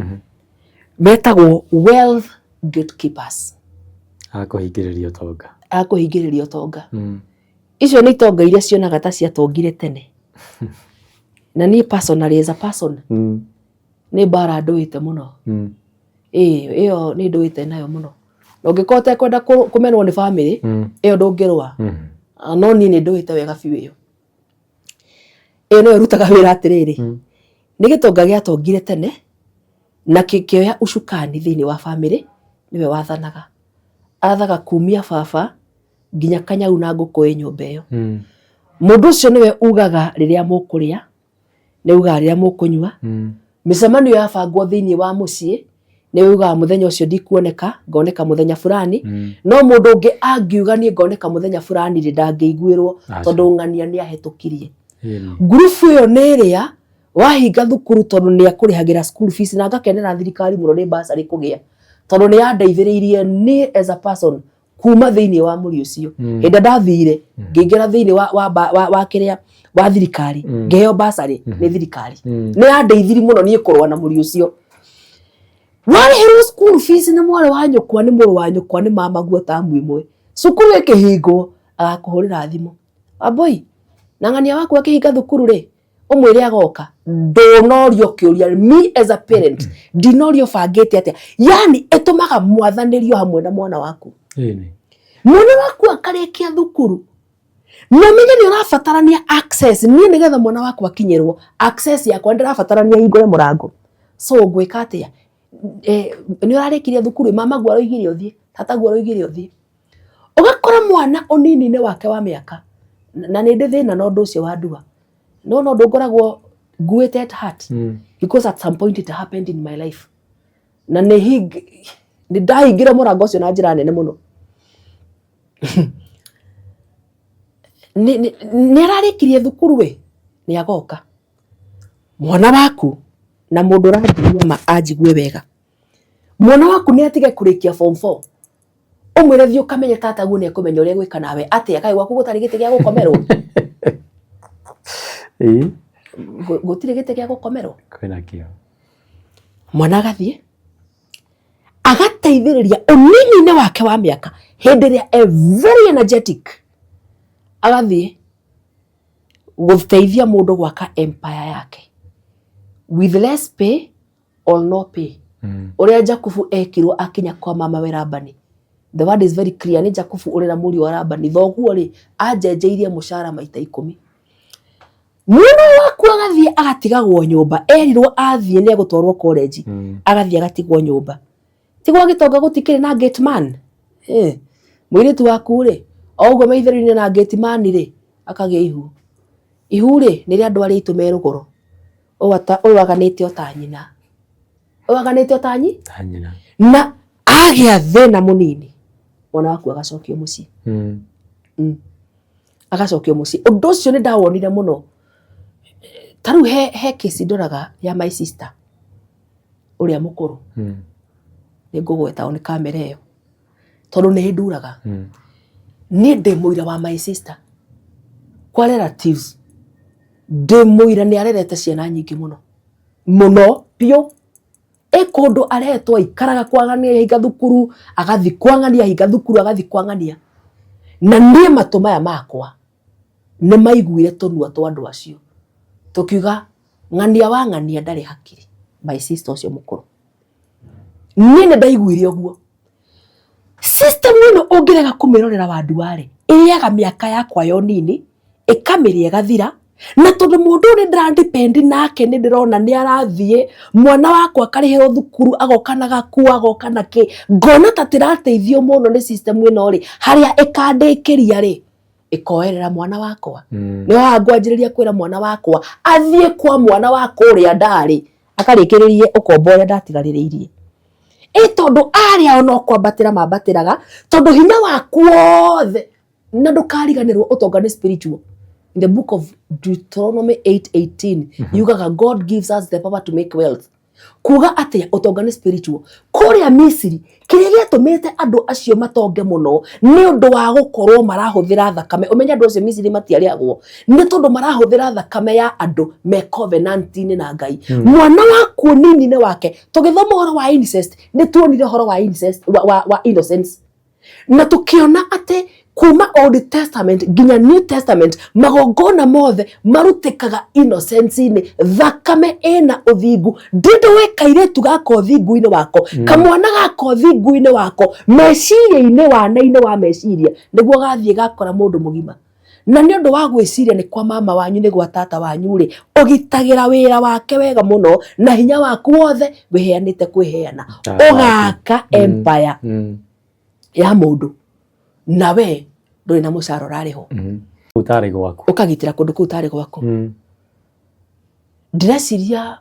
metagwo wealth gatekeepers. A kũhingĩrĩria ũtonga. A kũhingĩrĩria ũtonga. Icio nĩ itonga iria cionaga ta ciatongire tene. Na niĩ personally as a person, nĩ mbara ndũĩte mũno. Ĩĩ, ĩyo nĩ ndũĩte nayo mũno. Na ũngĩkorwo ũtekwenda kũmenwo nĩ family, ĩyo ndũngĩrũa. No niĩ nĩ ndũĩte wega biũ ĩyo. Ĩyo nĩyo ĩrutaga wĩra atĩrĩrĩ, nĩ gĩtonga gĩatongire tene, na kĩoya ucukani thĩinĩ wa family, nĩwe wathanaga. Athaga kumia baba nginya kanyau na ngũkũ ĩ nyũmba ĩyo. Mũndũ ũcio nĩwe ugaga rĩrĩa mũkũrĩa, nĩ ugaga rĩrĩa mũkũnyua. Mĩcemanio yabangwo thĩinĩ wa mũciĩ, nĩ ugaga mũthenya ũcio ndikuoneka, ngoneka mũthenya fulani. No mũndũ ũngĩ angiuga niĩ ngoneka mũthenya fulani rĩ, ndangĩiguĩrwo tondũ ng'ania nĩ ahĩtũkirie. Ngurubu ĩyo nĩ ĩrĩa wahinga thukuru tondũ nĩ akũrĩhagĩra school fees, na ngakenera thirikari mũno nĩ bursary kũgĩa, tondũ nĩ yandeithĩrĩirie niĩ as a person kuma thĩinĩ wa mũri ũcio. Hĩndĩ ĩrĩa ndathire ngĩingĩra thĩinĩ wa kĩrĩa wa thirikari, ngĩheo bursary nĩ thirikari, nĩ yandeithirie mũno niĩ kũrũa na mũri ũcio. Warĩhĩrwo school fees nĩ mwarĩ wa nyũkwa, nĩ mũrũ wa nyũkwa, nĩ mama guo tamu ĩmwe, cukuru ĩkĩhingwo agakũhũrĩra thimũ, Wambũi na ng'ania waku akĩhinga thukuru rĩ, Ũmwĩre agoka, ndũnorio kĩũria. Me as a parent, ndinorio bangĩte atĩa. Yani ĩtũmaga mwathanĩrio hamwe na mwana waku. Mwana waku akarĩkia thukuru na ũmenye nĩ ũrabatarania access. Niĩ nĩgetha mwana waku akinyĩrwo access yakwa, ndĩrabatarania hingũre mũrango. So ngwĩka atĩa? Nĩ ũrarĩkirie thukuru, mama guo aroigire ũthiĩ, tata guo aroigire ũthiĩ. Ũgakora mwana ũnini-inĩ wake wa mĩaka, na nĩ ndĩ thĩna na ũndũ ũcio wa ndua, no ũndũ ngoragwo nguĩte at heart, because at some point it happened in my life, na nĩ ndahingire mũrango ũcio na njĩra nene mũno. Nĩ ararĩkirie thukuru ĩ, nĩ agoka mwana waku. Na mũndũ ũranjigua ma anjigue wega, mwana waku nĩ atige kũrĩkia form 4, ũmwĩre thiĩ ũkamenye tataguo, nĩ ekũmenya ũrĩa gwĩka nawe. Atĩa kaĩ gwaku gũtarĩ gĩtĩ gĩa gũkomerwo? Gũtirĩ gĩtĩ gĩa gũkomerwo? Kwĩna kĩo. Mwana agathiĩ agateithĩrĩria ũnini-inĩ wake wa mĩaka, hĩndĩ ĩrĩa e very energetic, agathiĩ gũteithia mũndũ gwaka empire yake with less pay or no pay. Ũrĩa Jakubu ekirwo akinya kwa mama we Labani, the word is very clear, nĩ Jakubu ũrĩ na mũriũ wa Labani, thoguo rĩ anjenjeirie mũcara maita 10. Mwana waku agathiĩ agatigagwo nyũmba, erirwo athiĩ nĩ egũtwarwo college. Agathiĩ agatigwo nyũmba. Ti gwa gĩtonga gũtikĩrĩ na gate man? Mũirĩtu waku rĩ, o ũguo maitherũ-inĩ na gate man rĩ, akagĩa ihu. Ihu rĩ, nĩ rĩa andũ arĩa aitũ me rũgũrũ. Ũyũ aganĩte o ta nyina. Ũyũ aganĩte o ta nyina. Na agĩa thĩna mũnini, mwana waku agacokio mũciĩ. Agacokio mũciĩ. Ũndũ ũcio nĩ ndawonire mũno. Ta rĩu he case ndoraga ya my sister ũrĩa mũkũrũ. Nĩ ngũgweta o nĩ kamera ĩyo, tondũ nĩ ĩnduraga. Niĩ ndĩ mũira wa my sister. Kwa relatives, ndĩ mũira nĩ arerete ciana nyingĩ mũno. Mũno biũ. Ĩ kũndũ aretwo aikaraga kwang'ania ahinga thukuru, agathiĩ kwang'ania ahinga thukuru, agathiĩ kwang'ania. Na niĩ matũ maya makwa nĩ maiguire tũnua twa andũ acio tũkiuga ng'ania wa ng'ania ndarĩ hakiri. My sister ũcio mũkũrũ. Niĩ nĩ ndaiguire ũguo. System ĩno ũngĩrega kũmĩrorera wandua rĩ, ĩrĩaga mĩaka yakwa ya ũnini, ĩkamĩrĩa ĩgathira. Na tondũ mũndũ ũyũ nĩ ndĩra depend nake, nĩ ndĩrona nĩ arathiĩ, mwana wakwa akarĩhĩrwo thukuru, agoka na gakuo, agoka na kĩ, ngona ta tĩrateithio mũno nĩ system ĩno rĩ, harĩa ĩkandĩkĩria rĩ, ĩkoerera mwana wakwa. Nĩ haha ngwanjĩrĩria kwĩra mwana wakwa athiĩ kwa mwana wa kũrĩa ndarĩ, akarĩkĩrĩrie ũkombo ũrĩa ndatigarĩrĩirie. Ĩ tondũ arĩa o no kwambatĩra mambatĩraga, tondũ hinya waku wothe, na ndũkariganĩrwo ũtonga nĩ spiritual. In the book of Deuteronomy 8:18 yugaga God gives us the power to make wealth. Kuga atĩa? Ũtonga nĩ spiritual. Kũrĩa Misiri, kĩrĩa gĩatũmĩte andũ acio matonge mũno nĩ ũndũ wa gũkorwo marahũthĩra thakame. Ũmenye andũ acio Misiri matiarĩagwo, nĩ tondũ marahũthĩra thakame ya andũ me covenant-inĩ na Ngai. Mwana waku ũnini-inĩ wake, tũgĩthoma ũhoro wa incest, nĩ tuonire ũhoro wa incest, wa innocence. Na tukiona atĩ kuma Old Testament nginya New Testament, magongona mothe marutĩkaga innocence-inĩ, thakame ĩna ũthingu. Ndĩndũĩ kairĩtu gaka ũthingu-inĩ wako, kamwana gaka ũthingu-inĩ wako, meciria-inĩ, wana-inĩ wa meciria, nĩguo gathiĩ gakora mũndũ mũgima. Na nĩ ũndũ wa gwĩciria nĩ kwa mama wanyu, nĩ gwa tata wanyu rĩ, ũgitagĩra wĩra wake wega mũno na hinya waku wothe wĩheanĩte kwĩheana, ũgaka empire ya mũndũ, na we ndũrĩ na mũcara ũrarĩhwo. Ũtarĩ gwaku. Ũkagitĩra kũndũ kũu ũtarĩ gwaku. Ndĩreciria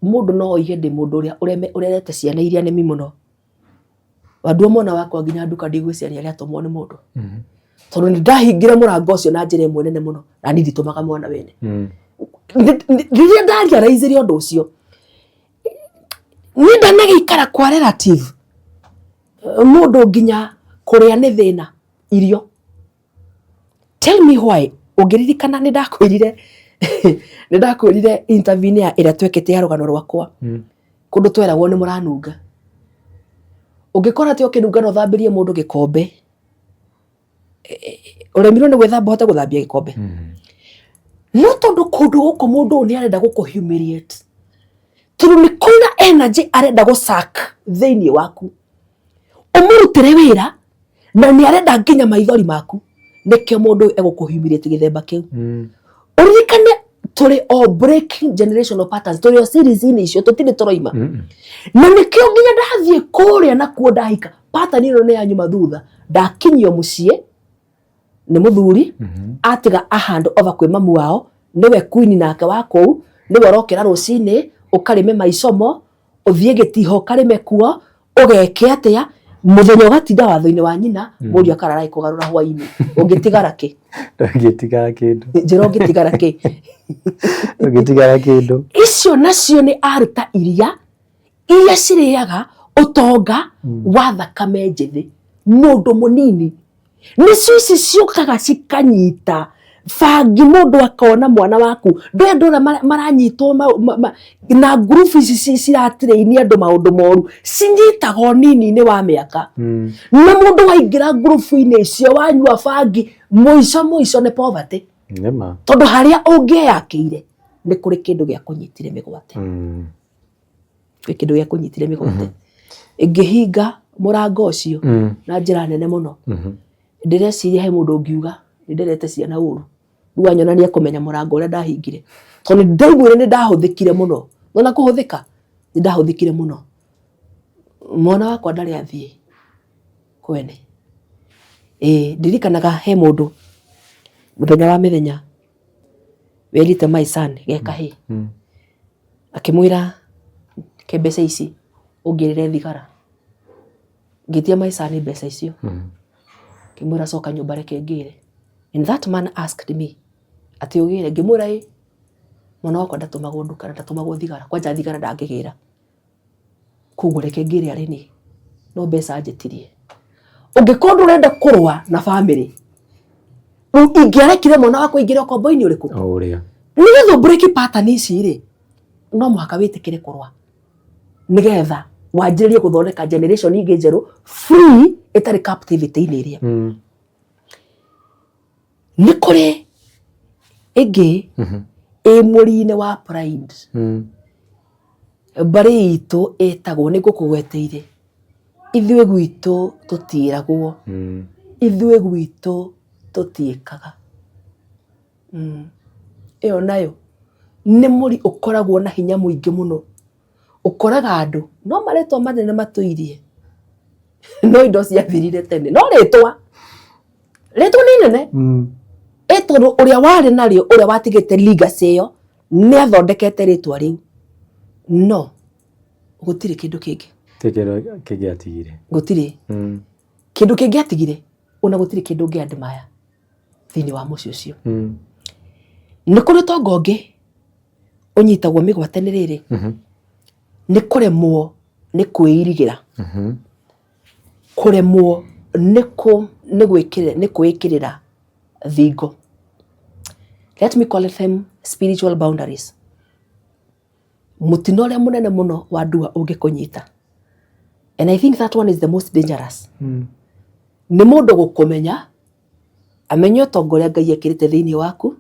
mũndũ no oige ndĩ mũndũ ũrĩa ũrerete ciana iria nemi mũno. Wandua mwana wakwa nginya nduka ndigwĩciria nĩ arĩatũmwo nĩ mũndũ. Tondũ nĩ ndahingire mũrango ũcio na njĩra ĩmwe nene mũno, na niĩ nditũmaga mwana wene. Rĩrĩa ndarealize ũndũ ũcio, niĩ ndanagĩikara kwa relative, mũndũ nginya kũrĩa nĩ thĩna irio. Tell me why. Ũngĩririkana nĩ ndakwĩrire interview-inĩ ya ĩrĩa twekĩte ya rũgano rwakwa, kũndũ tweragwo nĩ mũranunga. Ũngĩkora atĩ ũkĩnunga no ũthambĩrie mũndũ gĩkombe, ũremirwo nĩ gwĩthamba ũhote gũthambia gĩkombe. No tondũ kũndũ gũkũ mũndũ ũyũ nĩ arenda gũkũ humiliate, tondũ nĩ kũrĩ na energy arenda gũ suck thĩinĩ waku, ũmũrutĩre wĩra na nĩ arenda nginya maithori maku, nĩkĩo mũndũ ũyũ egũkũ humiliate gĩthemba kĩu. Ũririkane tũrĩ o breaking generational patterns, tũrĩ o series-inĩ icio, tũtirĩ tũroima. Na nĩkĩo nginya ndathiĩ kũrĩa nakuo ndahika, pattern ĩno nĩ yanyuma thutha, ndakinyio mũciĩ nĩ mũthuri, atiga a hand over kwĩ mamu wao, nĩwe queen nake wa kũu, nĩwe ũrokĩra rũcinĩ ũkarĩme maicomo, ũthiĩ gĩtiho ũkarĩme kuo, ũgeke atĩa, mũthenya ũgatinda watho-inĩ wa nyina, mũriũ akarara kũgarũra hwainĩ, ũngĩtigara kĩ? Ndũngĩtigara kĩndũ. Njĩra ũngĩtigara kĩ? Ndũngĩtigara kĩndũ. Icio nacio nĩ aruta iria iria cirĩaga ũtonga wa thakame njĩthĩ, mũndũ mũnini. Nĩcio ici ciũkaga cikanyita bangi, mũndũ akona mwana waku, ndũĩ andũ arĩa maranyitwo na ngurubu ici ciratrain andũ maũndũ moru, cinyitaga ũnini-inĩ wa mĩaka. Na mũndũ waingĩra ngurubu-inĩ icio wanyua bangi, mũico mũico nĩ poverty. Nĩma. Tondũ harĩa ũngĩeyakĩire nĩ kũrĩ kĩndũ gĩa kũnyitire mĩgwate. Kwĩ kĩndũ gĩa kũnyitire mĩgwate. Ĩngĩhinga mũrango ũcio na njĩra nene mũno, ndĩreciria he mũndũ ũngiuga nĩ nderete ciana ũru, rĩu anyona nĩ ekũmenya mũrango ũrĩa ndahingire. Tondũ nĩ ndaiguire nĩ ndahũthĩkire mũno. Nĩwona kũhũthĩka? Nĩ ndahũthĩkire mũno. Mwana wakwa ndarĩ athiĩ kwene. Ĩĩ ndirikanaga he mũndũ mũthenya wa mĩthenya werĩte my son ge kahĩĩ, akĩmwĩra ke mbeca ici ũngĩrĩre thigara. Ngĩtia my son mbeca icio, ngĩmwĩra coka nyũmba reke ngĩre. And that man asked me atĩ ũgĩre, ngĩmwĩra ĩ, mwana wakwa ndatũmagwo nduka na ndatũmagwo thigara, kwanja thigara ndangĩgĩra. Koguo reke ngĩre arĩ niĩ, no mbeca anjĩtirie. Ũngĩkorwo ndũrenda kũrũa na bamĩrĩ, ingĩarekire mwana wakwa aingĩre ũkombo-inĩ ũrĩkũ? O ũrĩa. Nĩgetha ũ break pattern ici rĩ, no mũhaka wĩtĩkĩre kũrũa nĩgetha wanjĩrĩrie gũthondeka generation ingĩ njerũ free ĩtarĩ captivity-inĩ ĩrĩa. Nĩ kũrĩ ĩngĩ ĩ mũri-inĩ wa pride. Mbarĩ itũ ĩtagwo, nĩ ngũkũgweteire, ithuĩ gwitũ tũtiĩragwo, ithuĩ gwitũ tũtiĩkaga. Ĩyo nayo nĩ mũri ũkoragwo na hinya mũingĩ mũno. Ũkoraga andũ no marĩtwa manene matũirie, no indo ciathirire tene, no rĩtwa, rĩtwa nĩ inene. Ĩ tondũ ũrĩa warĩ narĩo, ũrĩa watigĩte legacy ĩyo, nĩ athondekete rĩtwa rĩu. No gũtirĩ kĩndũ kĩngĩ. Gũtirĩ kĩndũ kĩngĩ atigire. Gũtirĩ. Kĩndũ kĩngĩ atigire, ona gũtirĩ kĩndũ ũngĩ admire thĩinĩ wa mũciĩ ũcio. Nĩ kũrĩ ũtonga ũngĩ ũnyitagwo mĩgwate nĩ rĩrĩ, nĩ kũremwo nĩ kwĩirigĩra. Kũremwo nĩ kũ nĩ gwĩkĩrĩra nĩ kwĩĩkĩrĩra thingo. Let me call them spiritual boundaries. Mũtino ũrĩa mũnene mũno wa ndua ũngĩkũnyita, and I think that one is the most dangerous, nĩ mũndũ gũkũmenya, amenye ũtonga ũrĩa Ngai ekĩrĩte thĩinĩ waku,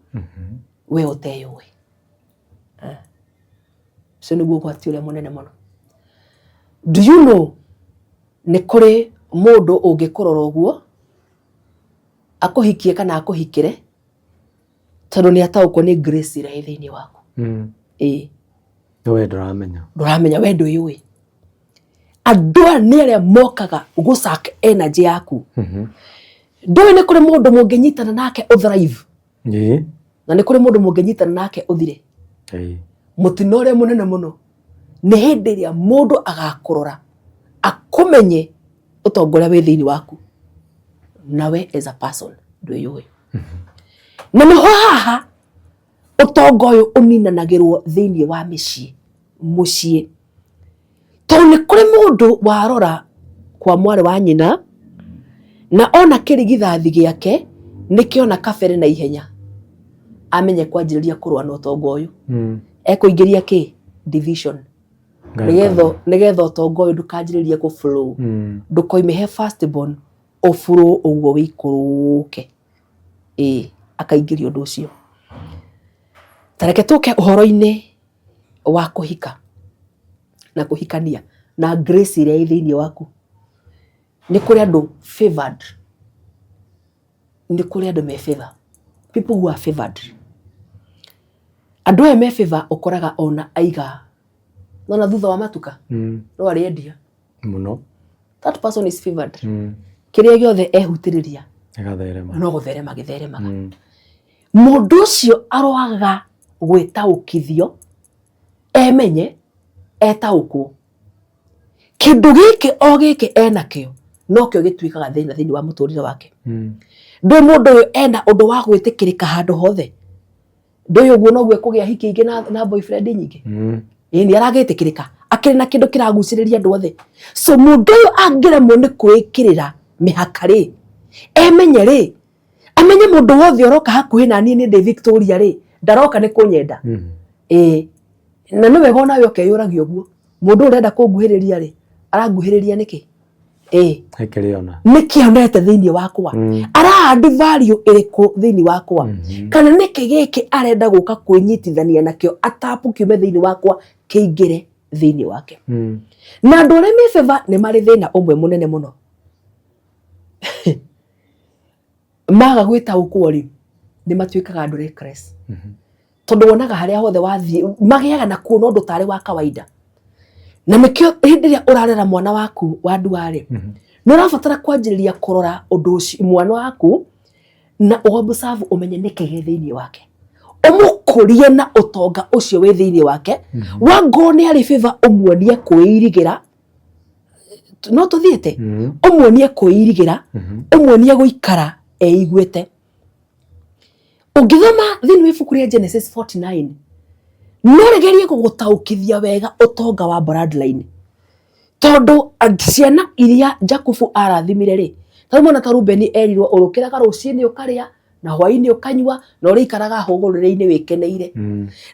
we ũteyũĩ. Ũcio nĩguo ũgwati ũrĩa mũnene mũno. Do you know nĩ kũrĩ mũndũ ũngĩkũrora ũguo, akũhikie kana akũhikĩre, tondũ nĩ ataũkwo nĩ grace ĩrĩa ĩ thĩinĩ waku. Ĩĩ. No we ndũramenya. Ndũramenya, we ndwĩyũĩ. Andũ aya nĩ arĩa mokaga gũ suck energy yaku. Ndũĩ nĩ kũrĩ mũndũ mũngĩnyitana nake ũ thrive. Na nĩ kũrĩ mũndũ mũngĩnyitana nake ũthire. Mũtino ũrĩa mũnene mũno nĩ hĩndĩ ĩrĩa mũndũ agakũrora akũmenye ũtonga ũrĩa wĩ thĩinĩ waku, nawe as a person ndwĩyũĩ. Na nĩho haha ũtonga ũyũ ũninanagĩrwo thĩinĩ wa mĩciĩ, mũciĩ. Tondũ nĩ kũrĩ mũndũ warora kwa mwarĩ wa nyina na ona kĩrigithathi gĩake nĩkĩona kabere na ihenya, amenye kwanjĩrĩria kũrũa na ũtonga ũyũ. Ekũingĩria kĩ? Division. Nĩgetha nĩgetha ũtonga ũyũ ndũkanjĩrĩrie kũ flow. Ndũkoime he first born ũ flow ũguo wĩikũrũke. Ĩĩ, akaingĩria ũndũ ũcio. Ta reke tũke ũhoro-inĩ wa kũhika na kũhikania na grace ĩrĩa ĩ thĩinĩ waku. Nĩ kũrĩ andũ favored, nĩ kũrĩ andũ me favor, people who are favored. Andũ aya me favor ũkoraga ona aiga, nona thutha wa matuka no arĩendia mũno. That person is favored. Kĩrĩa gĩothe ehutĩrĩria Gĩgatherema. No gũtherema gĩtheremaga. Mũndũ ũcio aroaga gwĩtaũkithio, emenye, etaũkwo. Kĩndũ gĩkĩ o gĩkĩ enakĩo nokĩo gĩtuĩkaga thĩna thĩinĩ wa mũtũrĩre wake. Ndũĩ mũndũ ũyũ ena ũndũ wa gwĩtĩkĩrĩka handũ hothe. Ndũĩ ũguo noguo ekũgĩa hiki ingĩ na boyfriend nyingĩ. Ĩĩ nĩ aragĩtĩkĩrĩka akĩrĩ na kĩndũ kĩragucĩrĩria andũ othe. So mũndũ ũyũ angĩremwo nĩ kwĩkĩrĩra mĩhaka rĩ, emenye rĩ, amenye mũndũ wothe ũroka hakuhĩ na niĩ nĩ ndĩ Victoria rĩ, ndaroka nĩ kũnyenda. Ĩĩ na nĩ wega onawe ũkeyũragia ũguo, mũndũ ũyũ ũrenda kũnguhĩrĩria rĩ, aranguhĩrĩria nĩkĩ? Ĩĩ Nĩkĩrĩ nĩkĩ onete thĩinĩ wakwa? Ara add value ĩrĩkũ thĩinĩ wakwa? Kana nĩkĩ gĩkĩ arenda gũka kwĩnyitithania nakĩo atapu kiume thĩinĩ wakwa kĩingĩre thĩinĩ wake? Na andũ arĩa me favor nĩ marĩ thĩna ũmwe mũnene mũno. Maga gwĩtaũkwo rĩ, nĩ matuĩkaga andũ reckless. Tondũ wonaga harĩa hothe wathiĩ magĩaga na kuona ũndũ tarĩ wa kawaida. Na nĩkĩo hĩndĩ ĩrĩa ũrarera mwana waku wa ndua-rĩ, nĩ ũrabatara kwanjĩrĩria kũrora ũndũ ũcio mwana waku na ũ observe ũmenye nĩkĩ gĩ thĩinĩ wake. Ũmũkũrie na ũtonga ũcio wĩ thĩinĩ wake. Wangorwo nĩ arĩ favor ũmuonie kwĩirigĩra, no tũthiĩte, ũmuonie kwĩirigĩra, ũmuonie gũikara eiguĩte. Ũngĩthoma thĩinĩ wa ibuku rĩa Genesis 49, no rĩgerie gũgũtaũkithia wega ũtonga wa bloodline. Tondũ ciana iria Jakubu arathimire rĩ, ta mwana ta Rubeni erirwo ũrũkĩraga rũcinĩ ũkarĩa na hwainĩ ũkanyua na ũrĩikaraga hũgũrũrũ-inĩ wĩkeneire.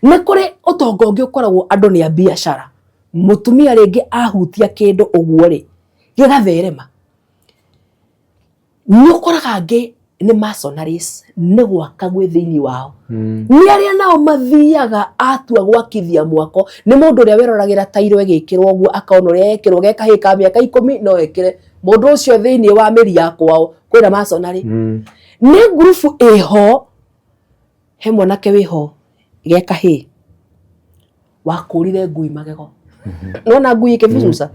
Nĩ kũrĩ ũtonga ũngĩ ũkoragwo andũ nĩ a biacara. Mũtumia rĩngĩ ahutia kĩndũ ũguo rĩ, gĩgatherema. Nĩ ũkoraga angĩ nĩ mercenaries, nĩ gwaka gwĩ thĩinĩ wao. Nĩ arĩa nao mathiaga atua gwakithia mwako, nĩ mũndũ ũrĩa weroragĩra tairo ĩgĩkĩrwo ũguo akona ũrĩa yekĩrwo ge kahĩĩ ka mĩaka 10 no ekĩre. Mũndũ ũcio thĩinĩ wa mĩri ya kwao kwĩna masonary. Nĩ ngurubu ĩho, he mwanake wĩho ge kahĩĩ wakũrire ngui magego. Nona ngui ĩkĩbucuca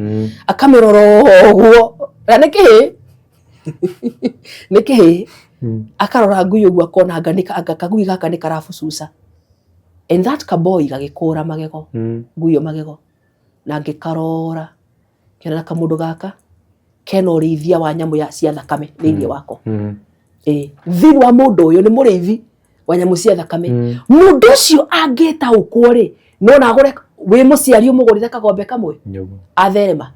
akamĩrora ũguo na nĩ kĩhĩĩ, nĩ kĩhĩĩ, akarora ngui ũguo akona anga kagui gaka nĩ karabucuca. And that kaboy gagĩkũra magego, ngui ĩyo magego, na ngĩkarora ngĩona kamũndũ gaka kena ũrĩithia wa nyamũ ya cia thakame thĩinĩ wako. Ĩĩ, thĩinĩ wa mũndũ ũyũ nĩ mũrĩithi wa nyamũ cia thakame. Mũndũ ũcio angĩtaũkwo rĩ, no na agũre, wĩ mũciari ũmũgũrĩre kagombe kamwe, atherema,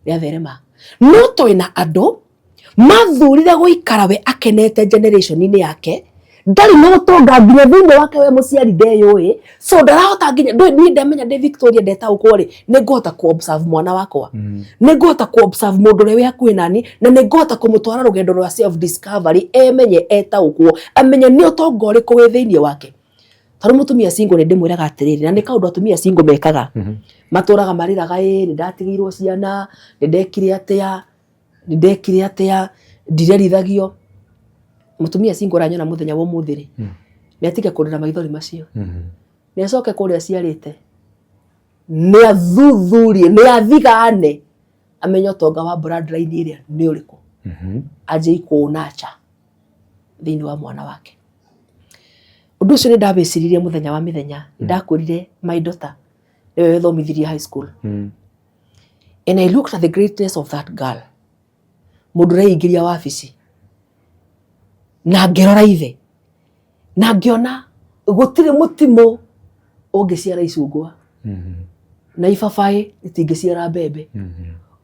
nĩatherema. No twĩna andũ mathurire gũikara we akenete generation-inĩ yake, ndarĩ na ũtonga nginya thĩinĩ wake we mũciari ndeyũĩ, so ndarahota nginya ndũĩ niĩ ndamenya ndĩ Victoria ndetaũkwo rĩ, nĩ ngũhota kũ observe mwana wakwa, nĩ ngũhota kũ observe mũndũ ũrĩa wĩ hakuhĩ nani, na nĩ ngũhota kũmũtwara rũgendo rwa self discovery, emenye, etaũkwo, amenye nĩ ũtonga ũrĩkũ wĩ thĩinĩ wake. Tarĩu mũtumia single nĩ ndĩmwĩraga atĩrĩrĩ, na nĩ kaũndũ atumia single mekaga, matũraga marĩraga, ĩ nĩ ndatigĩirwo ciana, nĩ ndekire atĩa, nĩ ndekire atĩa, ndirerithagio. Mũtumia single ũranyona mũthenya wa ũmũthĩ rĩ, nĩ atige kũrĩra maithori macio, nĩ acoke kũrĩa aciarĩte, nĩ athuthurie, nĩ athigane, amenye ũtonga wa bloodline ĩrĩa nĩ ũrĩkũ, anjie kũũnacha thĩinĩ wa mwana wake. Ũndũ ũcio nĩ ndawĩciririe mũthenya wa mĩthenya, ndakwĩrire my daughter nĩwe wethomithirie high school. And I looked at the greatness of that girl. Mũndũ ũreingĩria wabici na ngĩrora ithe na ngĩona gũtirĩ mũtimũ ũngĩciara icungwa na ibabaĩ rĩtingĩciara mbembe.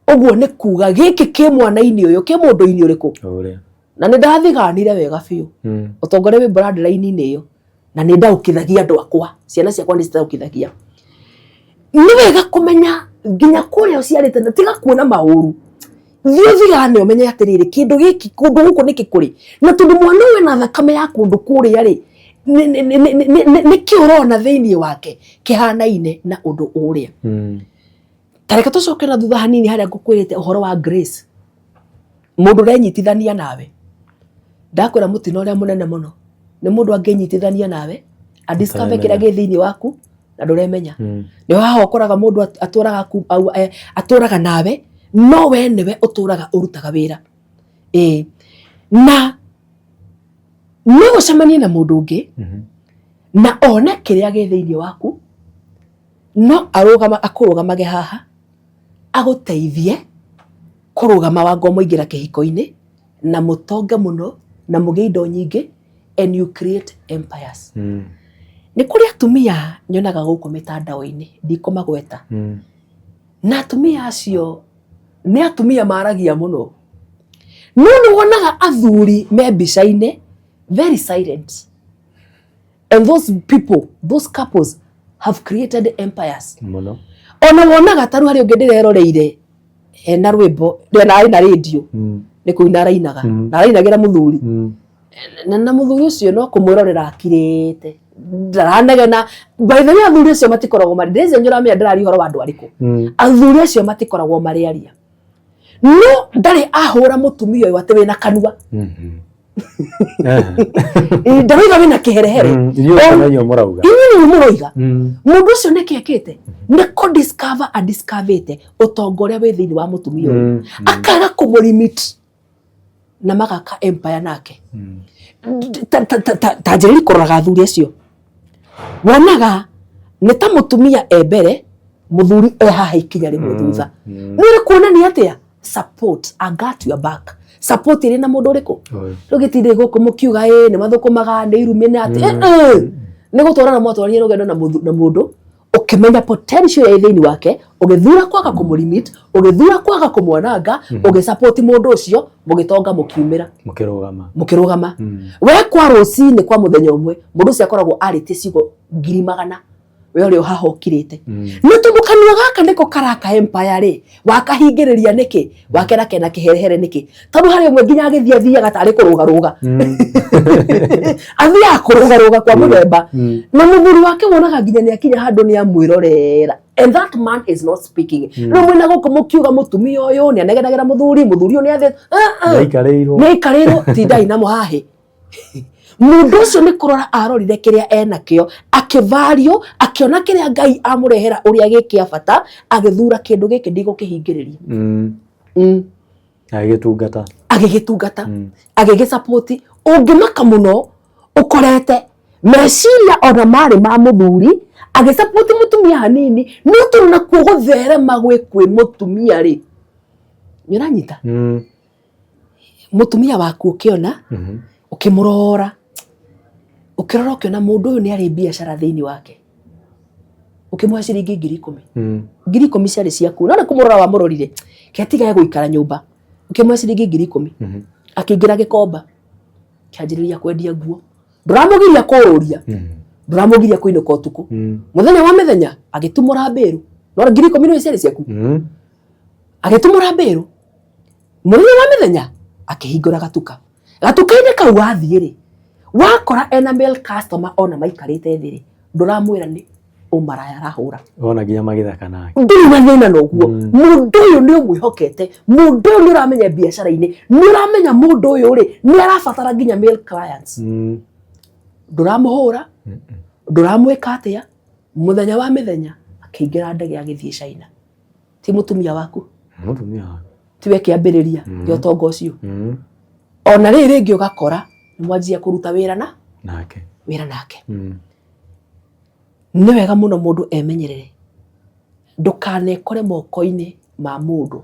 Ũguo nĩ kuga gĩkĩ kĩ mwana-inĩ ũyũ, kĩ mũndũ-inĩ ũrĩkũ? Na nĩ ndathiganire wega biũ ũtonga ũrĩa wĩ bloodline-inĩ ĩyo, na nĩ ndaũkithagia andũ akwa, ciana ciakwa nĩ citaũkithagia. Nĩ wega kũmenya nginya kũrĩa ũciarĩte, na tiga kuona maũru, thiĩ ũthigane ũmenye atĩrĩrĩ, kĩndũ gĩkĩ kũndũ gũkũ nĩkĩ kũrĩ, na tondũ mwana ũyũ ena thakame ya kũndũ kũrĩa rĩ, Nĩkĩ ũrona thĩinĩ wake kĩhanaine na ũndũ ũrĩa? Ta reke tũcoke na thutha hanini harĩa ngũkwĩrĩte ũhoro wa grace. Mũndũ ũrenyitithania nawe, ndakwĩra mũtino ũrĩa mũnene mũno nĩ mũndũ angĩnyitithania nawe a discover kĩrĩa gĩ thĩinĩ waku na ndũremenya. Nĩ haha ũkoraga mũndũ atũraga atũraga nawe, no we nĩwe ũtũraga ũrutaga wĩra. Ĩĩ, na nĩ ũcemanie na mũndũ ũngĩ na one kĩrĩa gĩ thĩinĩ waku, no arũgama akũrũgamage haha agũteithie kũrũgama wanga mũingĩra kĩhiko-inĩ na mũtonge mũno na mũgĩe indo nyingĩ, and you create empires. Nĩ kũrĩ atumia nyonaga gũkũ mĩtandao-inĩ, ndikũmagweta, na atumia acio nĩ atumia maragia mũno, no nĩ wonaga athuri me mbica-inĩ very silent, and those people, those couples have created empires. Mũno. Ona wonaga ta rĩu harĩ ũngĩ ndĩreroreire ena rwĩmbo na arĩ na rĩndio, nĩ kũina arainaga, na arainagĩra mũthuri, na mũthuri ũcio no kũmwĩrorera akirĩte, ndaranegena. By the way, athuri acio matikoragwo marĩ, ndĩreciria nĩ ũramenya ndĩraria ũhoro wa andũ arĩkũ. Athuri acio matikoragwo marĩ aria, no ndarĩ ahũra mũtumia ũyũ atĩ wĩna kanua. Ndarauga wĩna kĩherehere. Inyuĩ kana inyuĩ mũrauga. Inyuĩ nĩmwe mũroiga. Mũndũ ũcio nĩkĩ ekĩte? Nĩ kũ discover adiscoverĩte ũtonga ũrĩa wĩ thĩinĩ wa mũtumia ũyũ, akaga kũmũlimit na magaka empire nake. Ta njĩrĩri kũroraga athuri acio, wonaga nĩ ta mũtumia e mbere, mũthuri e haha ikinya rĩmwe thutha. Nĩ ũrĩ kuonania atĩa? Support, I got your back. Support ĩrĩ na mũndũ ũrĩkũ? Ũyũ. Rĩu gĩtindĩ gũkũ mũkiuga ĩ nĩ mathũkũmaga, nĩ irumĩ, nĩ atĩ nĩ gũtwarana mwatwaranie rũgendo na mũndũ, ũkĩmenya potential ya thĩinĩ wake, ũgĩthura kwaga kũmũlimit, ũgĩthura kwaga kũmwananga, ũgĩsupport mũndũ ũcio, mũgĩtonga, mũkiumĩra. Mũkĩrũgama. Mũkĩrũgama. We kwa rũcinĩ, kwa mũthenya ũmwe, mũndũ ũcio akoragwo arĩtie ciugo 100,000, we ũrĩa ũhaha ũkirĩte. Nĩ tondũ kanua gaka nĩko karaka empire rĩ, wakahingĩrĩria nĩkĩ? Wakera kena kĩherehere nĩkĩ? Tondũ harĩ ũmwe nginya agĩthiĩ athiaga tarĩ kũrũgarũga, athiaga kũrũgarũga kwa mũthemba, na mũthuri wake wonaga nginya nĩ akinya handũ nĩ amwĩrorera, and that man is not speaking. Rĩu mwĩna gũkũ mũkiuga mũtumia ũyũ nĩ anegenagĩra mũthuri, mũthuri ũyũ nĩ athĩ Nĩaikarĩirwo. Nĩ aikarĩirwo. Tindai na mũhahĩ. Mũndũ ũcio nĩ kũrora arorire kĩrĩa enakĩo, akĩvario, akĩona kĩrĩa Ngai amũrehera ũrĩa gĩ kĩa bata, agĩthura kĩndũ gĩkĩ ndigũkĩhingĩrĩria. Agĩgĩtungata. Agĩgĩtungata, agĩgĩsapoti. Ũngĩmaka mũno ũkorete meciria ona marĩ ma mũthuri agĩsapoti mũtumia hanini, no tondũ nakuo gũtherema gwĩ kwĩ mũtumia rĩ, nĩ ũranyita? Mũtumia waku ũkĩona, ũkĩmũrora, ũkĩrora, ũkĩona mũndũ ũyũ nĩ arĩ biacara thĩinĩ wake, ũkĩmũhe ciringi 10,000. 10,000 ciarĩ ciaku, no nĩ kũmũrora wamũrorire, kĩatigage gũikara nyũmba, ũkĩmũhe ciringi 10,000, akĩingĩra gĩkomba, kĩanjĩrĩria kwendia nguo. Ndũramũgiria kũũria, ndũramũgiria kũinũka ũtukũ. Mũthenya wa mĩthenya agĩtumũra mbĩrũ, no 10,000 nĩ ciarĩ ciaku. Agĩtumũra mbĩrũ, mũthenya wa mĩthenya akĩhingũra gatuka. Gatuka-inĩ kau wathiĩ rĩ, wakora ena male customer ona maikarĩte thĩ rĩ, ndũramwĩra nĩ ũmaraya arahũra. Wona nginya magĩthaka nake. Ndũrĩ na thĩna na ũguo. Mũndũ ũyũ nĩ ũmwĩhokete, mũndũ ũyũ nĩ ũramenya biacara-inĩ, nĩ ũramenya mũndũ ũyũ rĩ nĩ arabatara nginya male clients. Ndũramũhũra, ndũramwĩka atĩa. Mũthenya wa mĩthenya akĩingĩra ndege agĩthiĩ China. Ti mũtumia waku? Mũtumia waku. Tiwe kĩambĩrĩria gĩa ũtonga ũcio? Ona rĩrĩ rĩngĩ ũgakora nĩ mwanjia kũruta wĩra na nake. Wĩra nake. Nĩ wega mũno mũndũ emenyerere, ndũkanekore moko-inĩ ma mũndũ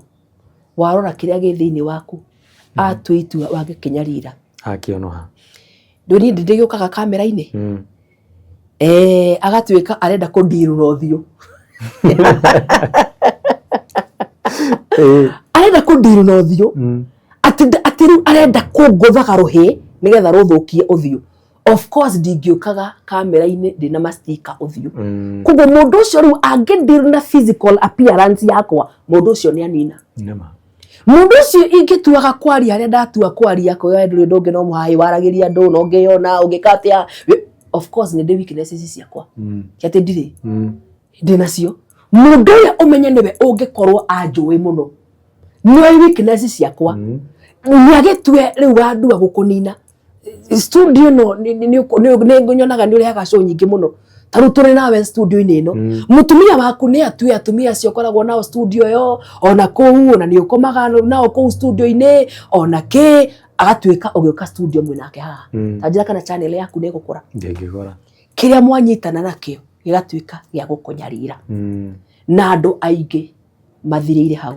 warora kĩrĩa gĩ thĩinĩ waku atua itua wagĩkĩnyarira. Akĩonoha. Rĩu niĩ ndĩgĩũkaga kamera-inĩ, agatuĩka arenda kũndirũra ũthiũ, arenda kũndirũra ũthiũ, atĩ rĩu arenda kũngũthaga rũhĩ nĩgetha rũthũkie ũthiũ. Of course ndingĩũkaga kamera-inĩ ndĩna mastika ũthiũ. Koguo mũndũ ũcio rĩu angĩndirũ na physical appearance yakwa, mũndũ ũcio nĩ anina. Nĩma. Mũndũ ũcio ingĩtuaga kwaria harĩa ndatua kwaria, kuga ndũrĩ ũndũ ũngĩ no mũhahĩ waragĩria andũ, no ngĩyona ũngĩka atĩa. Of course nĩ ndĩ weaknesses ciakwa, ti atĩ ndirĩ, ndĩ nacio. Mũndũ ũrĩa ũmenye nĩwe ũngĩkorwo anjũĩ mũno, nĩoĩ weakness ciakwa, nĩ agĩtue rĩu wandua gũkũnina studio ĩno. Nĩ nyonaga nĩ ũrehaga show nyingĩ mũno, ta rĩu tũrĩ nawe studio-inĩ ĩno. Mũtumia waku nĩ atue atumia acio ũkoragwo nao studio ĩyo, ona kũu ona nĩ ũkomaga nao kũu studio-inĩ, ona kĩ agatuĩka ũgĩũka studio mwĩ nake haha. Ta njĩra kana channel yaku nĩ ĩgũkũra? Ndĩngĩgora. Kĩrĩa mwanyitana nakĩo gĩgatuĩka gĩa gũkũnyarira, na andũ aingĩ mathirĩire hau.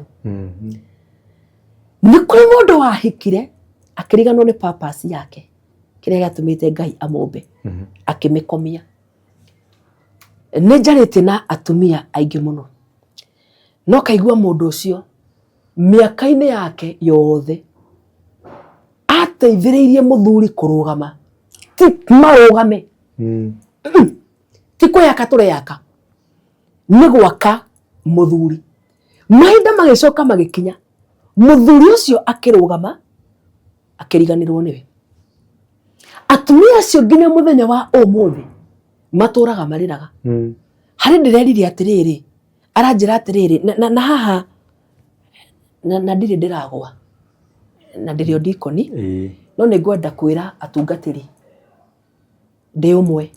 Nĩ kũrĩ mũndũ wahikire akĩriganwo nĩ purpose yake, kĩrĩa gĩatũmĩte Ngai amũmbe, akĩmĩkomia. Nĩ njarĩtie na atumia aingĩ mũno, no kaigua mũndũ ũcio mĩaka-inĩ yake yothe ateithĩrĩirie mũthuri kũrũgama, ti marũgame, ti kwĩyaka tũreyaka, nĩ gwaka mũthuri. Mahinda magĩcoka magĩkinya, mũthuri ũcio akĩrũgama, akĩriganĩrwo nĩwe. Atumia acio nginya mũthenya wa ũmũthĩ matũraga marĩraga. Harĩ ndĩrerire atĩrĩrĩ, aranjĩra atĩrĩrĩ, na haha na ndirĩ ndĩragwa na ndĩrĩ o ndikoni, no nĩ ngwenda kwĩra atungatĩri ndĩ ũmwe,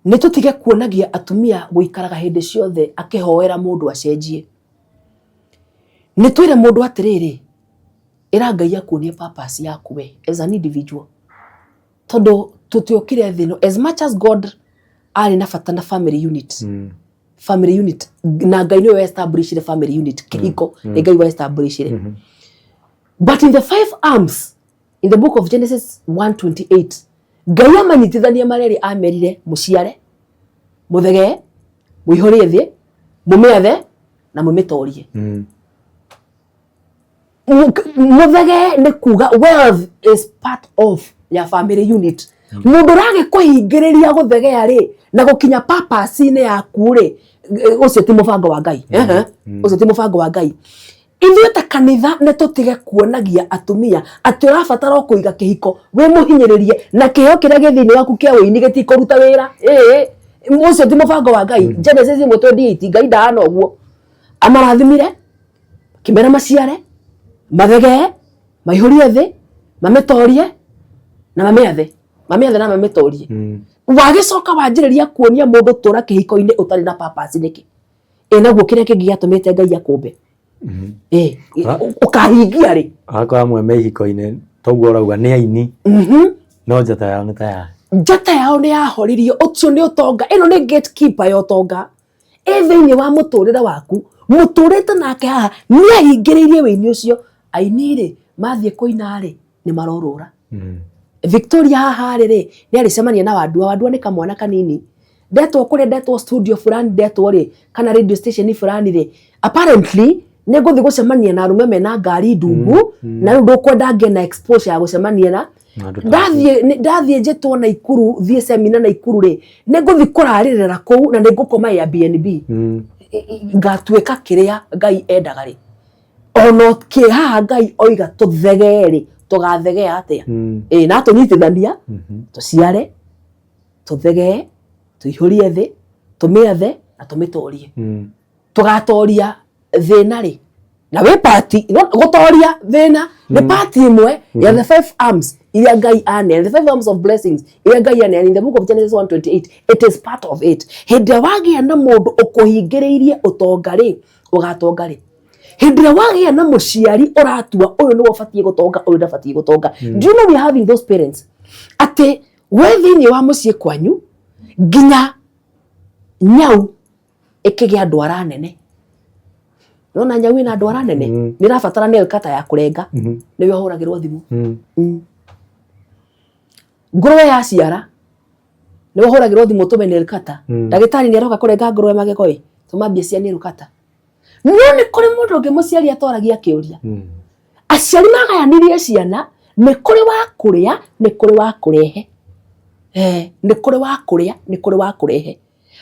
nĩ tũtige kuonagia atumia gũikaraga hĩndĩ ciothe akĩhoera mũndũ acenjie. Nĩ twĩre mũndũ atĩrĩrĩ, ĩra Ngai akuonie purpose yaku we as an individual, tondũ tũtiokire thĩ ĩno, as much as God arĩ na bata na family unit, family unit, na Ngai nĩwe establishire family unit, kĩhiko nĩ Ngai wa establishire, but in the five arms in the book of Genesis 1:28, Ngai amanyitithania marerĩ, amerire mũciare, mũthegee, mũihũrie thĩ, mũmĩathe na mũmĩtorie. Mũthegee nĩ kuga wealth is part of ya family unit. Mũndũ ũragĩkũhingĩrĩria gũthegea rĩ na gũkinya purpose-inĩ yaku rĩ, ũcio ti mũbango wa Ngai. Ehe, ũcio ti mũbango wa Ngai. Ithuĩ ta kanitha nĩ tũtige kuonagia atumia atĩ ũrabatara o kũiga kĩhiko wĩ mũhinyĩrĩrie na kĩheo kĩrĩa gĩ thĩinĩ waku kĩa ũini gĩtikũruta wĩra. Ĩĩ, ũcio ti mũbango wa Ngai. Genesis 1:28, Ngai ndahana ũguo. Amarathimire, kĩmera maciare, mathegee, maihũrie thĩ, mamĩtorie na mamĩathe, mamĩathe na mamĩtorie. Wagĩcoka wanjĩrĩria kuonia mũndũ tũra kĩhiko-inĩ ũtarĩ na purpose nĩkĩ? Ĩ naguo kĩrĩa kĩngĩ gĩatũmĩte Ngai akũmbe? Ĩ ũkahingia rĩ? Wakora amwe me ihiko-inĩ toguo ũrauga nĩ aini, no njata yao nĩ ta ya Njata yao nĩ yahoririo. Ũcio nĩ ũtonga. Ĩno nĩ gatekeeper ya ũtonga ĩ thĩinĩ wa mũtũrĩre waku mũtũrĩte nake haha, nĩ ahingĩrĩirie wĩini ũcio. Aini rĩ, mathiĩ kũina rĩ, nĩ marorũra. Victoria haha rĩ nĩ arĩcemania na Wandua. Wandua nĩ kamwana kanini. Ndetwo kũrĩa, ndetwo studio fulani, ndetwo rĩ kana radio station fulani rĩ, apparently nĩ ngũthiĩ gũcemania na arũme mena ngari ndungu, na rĩu ndũkwenda ngĩe na exposure ya gũcemania na Na andũ ta acio. Ndathiĩ njĩtwo Naikuru, thiĩ seminar Naikuru rĩ, nĩ ngũthiĩ kũrarĩrĩra kũu na nĩ ngũkoma Airbnb. Ngatuĩka kĩrĩa Ngai endaga rĩ, ona kĩ haha Ngai oiga tũthegee rĩ, tũgathegea atĩa? Ĩ na tũnyitithania, tũciare, tũthegee, tũihũrie thĩ, tũmĩathe na tũmĩtorie. Tũgatoria thĩna rĩ na wĩ part no gũtoria thĩna nĩ part ĩmwe ya the five arms iria Ngai aneana, the five arms of blessings iria Ngai aneana in the book of Genesis 1:28. It is part of it. Hĩndĩ ĩrĩa wagĩa na mũndũ ũkũhingĩrĩirie ũtonga rĩ, ũgatonga rĩ? Hĩndĩ ĩrĩa wagĩa na mũciari ũratua ũyũ nĩwe ũbatiĩ gũtonga, ũyũ ndabatiĩ gũtonga. Do you know we are having those parents atĩ we thĩinĩ wa mũciĩ kwanyu nginya nyau ĩkĩgĩa ndwara nene, nona nyau ĩna ndwara nene, nĩ ĩrabatara nail cutter ya kũrenga, nĩwe ũhũragĩrwo thimũ. Ngũrwe yaciara, nĩwe ũhũragĩrwo thimũ, tũme nail cutter. Ndagĩtarĩ nĩ aroka kũrenga ngũrwe magego, ĩ tũma mbia cia nail cutter. No nĩ kũrĩ mũndũ ũngĩ mũciari atoragia kĩũria. Aciari magayanirie ciana, nĩ kũrĩ wa kũrĩa, nĩ kũrĩ wa kũrehe. Eh, nĩ kũrĩ wa kũrĩa, nĩ kũrĩ wa kũrehe.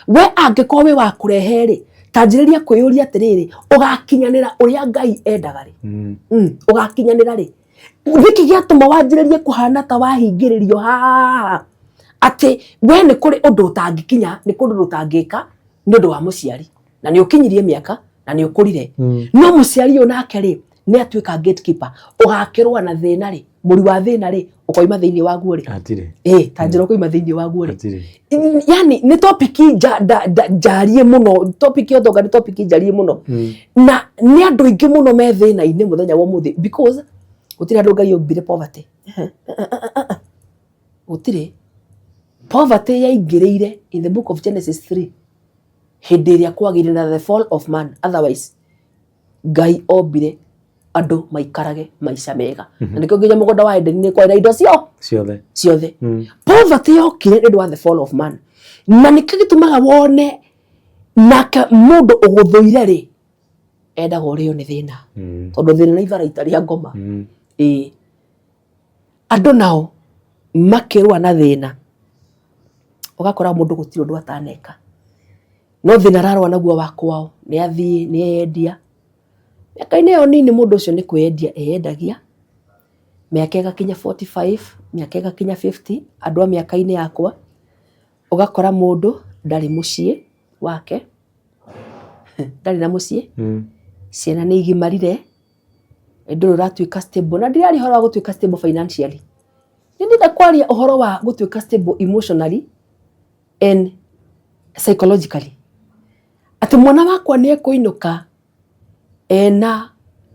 We angĩkorwo wĩ wa kũrehe rĩ, tanjĩrĩria kwĩyũria atĩrĩrĩ, ũgakinyanĩra ũrĩa Ngai endaga rĩ? Ũgakinyanĩra rĩ? Nĩkĩ gĩatũma wanjĩrĩrie kũhana ta wahingĩrĩrio haha? Atĩ we nĩ kũrĩ ũndũ ũtangĩkinya, nĩ kũrĩ ũndũ ũtangĩka nĩ ũndũ wa mũciari, na nĩ ũkinyirie mĩaka na nĩ ũkũrire. No mũciari ũyũ nake rĩ, nĩ atuĩka gatekeeper. Ũgakĩrũa na thĩna rĩ, mũri wa thĩna rĩ, ũkoima thĩinĩ waguo rĩ? Hatirĩ. Ĩ, ta njĩra ũkoima thĩinĩ waguo rĩ? Hatirĩ. Yani nĩ topic njarie mũno, topic ya ũtonga nĩ topic njarie mũno. Na nĩ andũ aingĩ mũno me thĩna-inĩ mũthenya wa ũmũthĩ, because gũtirĩ andũ Ngai ombire poverty. Gũtirĩ. Poverty yaingĩrĩire in the book of Genesis 3 hĩndĩ ĩrĩa kwagĩire na the fall of man. Otherwise Ngai ombire andũ maikarage maica mega. Na nĩkĩo nginya mũgũnda wa Edeni nĩ kwarĩ na indo ciothe. Ciothe. Poverty yokire nĩ ũndũ wa the fall of man. Na nĩkĩo gĩtũmaga wone nake mũndũ ũgũthũire rĩ, endaga ũrĩo nĩ thĩna. Tondũ thĩna nĩ itharaita rĩa ngoma. Ĩĩ. Andũ nao makĩrũa na thĩna, ũgakora mũndũ gũtirĩ ũndũ ataneka. No thĩna ararũa naguo wa kwao, nĩ athiĩ, nĩ eyendia. Mĩaka-inĩ ĩyo nini mũndũ ũcio nĩ kwĩyendia eyendagia, mĩaka ĩgakinya 45, mĩaka ĩgakinya 50, andũ a mĩaka-inĩ yakwa, ũgakora mũndũ ndarĩ mũciĩ wake, ndarĩ na mũciĩ, ciana nĩ igimarire, ndũrĩ ũratuĩka stable. Na ndiraria ũhoro wa gũtuĩka stable financially, nĩ ndĩrenda kwaria ũhoro wa gũtuĩka stable emotionally and psychologically. Atĩ mwana wakwa nĩ ekũinũka ena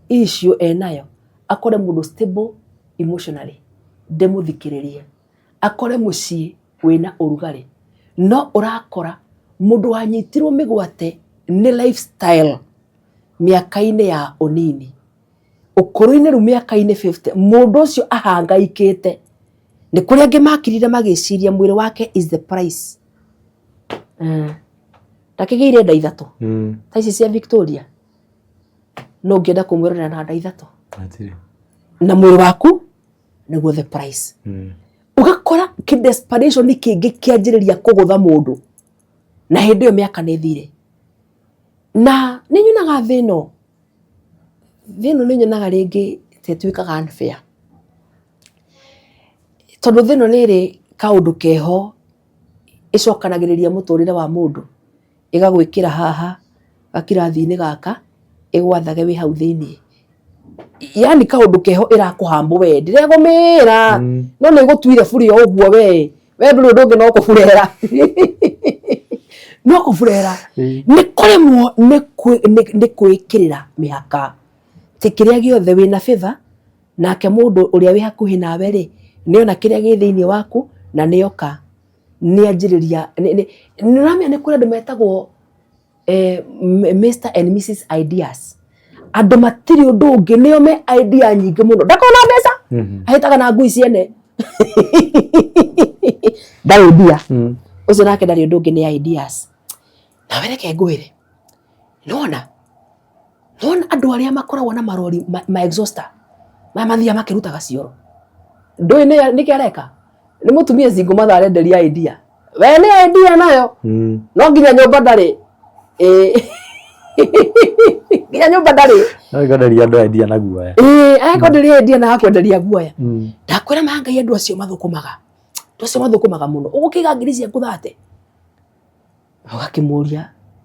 issue enayo, akore mũndũ stable emotionally, ndĩmũthikĩrĩrie, akore mũciĩ wĩna ũrugarĩ. No ũrakora mũndũ wanyitirwo mĩgwate nĩ lifestyle mĩaka-inĩ ya ũnini, ũkũrũ-inĩ rĩu mĩaka-inĩ 50, mũndũ ũcio ahangaikĩte. Nĩ kũrĩ angĩ makirire magĩciria mwĩrĩ wake is the price. Ndakĩgĩire nda ithatũ ta ici cia Victoria, no ũngĩenda kũmwĩrorera na nda ithatũ? Hatirĩ. Na mwĩrĩ waku nĩguo the price. Ũgakora kĩ desperation kĩngĩ kĩanjĩrĩria kũgũtha mũndũ, na hĩndĩ ĩyo mĩaka nĩ ĩthire. Na nĩ nyonaga thĩ ĩno, thĩ ĩno nĩ nyonaga rĩngĩ ta ĩtuĩkaga unfair. Tondũ thĩ ĩno nĩ ĩrĩ kaũndũ keho ĩcokanagĩrĩria mũtũrĩre wa mũndũ, ĩgagwĩkĩra haha gakirathi-inĩ gaka, ĩgwathage wĩ hau thĩiniĩ. Yani kaũndũ keho ĩrakũhambwo we, ndĩregũmĩra, no nĩ ĩgũtuire bure o ũguo we, we ndũrĩ ũndũ ũngĩ no kũburera. No kũburera. Nĩ kũremwo nĩ kwĩkĩrĩra mĩhaka. Atĩ kĩrĩa gĩothe wĩna favor, nake mũndũ ũrĩa wĩ hakuhĩ nawe rĩ, nĩ ona kĩrĩa gĩ thĩiniĩ waku, na nĩ oka, nĩ anjĩrĩria, nĩ ũramenya nĩ kũrĩ andũ metagwo Mr and Mrs Ideas. Andũ matirĩ ũndũ ũngĩ, nĩo me idea nyingĩ mũno. Ndakorwo na mbeca, ahĩtaga na ngui ciene. Ndarĩ mbia. Ũcio nake ndarĩ ũndũ ũngĩ nĩ ideas. Nawe reke ngwĩre, nĩwona, nĩwona andũ arĩa makoragwo na marori ma exhauster, maya mathiaga makĩrutaga cioro. Ndũĩ nĩkĩ areka? Nĩ mũtumia single mother arenderia idea. We nĩ idea nayo. No nginya nyũmba ndarĩ. Ĩĩ. Nginya nyũmba ndarĩ. No ĩkwenderia andũ idea na guoya. Ĩĩ, akwenderia idea na akwenderia guoya. Ndakwĩra ma Ngai andũ acio mathũkũmaga. Andũ acio mathũkũmaga mũno. Ũgũkĩiga ngiri ciaku thate. Ũgakĩmũria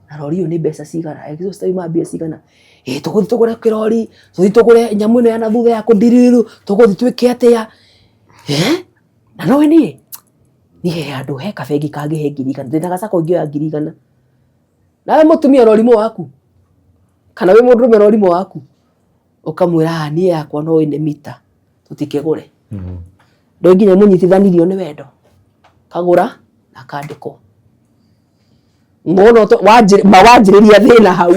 na rori ĩyo nĩ mbeca cigana? Exhauster yuma mbia cigana? Ĩĩ tũgũthiĩ tũgũre kĩrori, tũthiĩ tũgũre nyamũ ĩno ya na thutha ya kũndiriru, tũgũthiĩ twĩke atĩa? Eh? Na no niĩ, niĩ he handũ he kabengi kangĩhe 100,000, ndĩna gacako ingĩoya 100,000. Nawe mũtumia na ũrimũ waku, kana wĩ mũndũrũme na ũrimũ waku, ũkamwĩra niĩ yakwa no ĩne mita, tũtikĩgũre. Ndũĩ nginya mũnyitithanirio nĩ wendo, kagũra na kandĩkwo. Mũno ma wanjĩrĩria thĩna hau.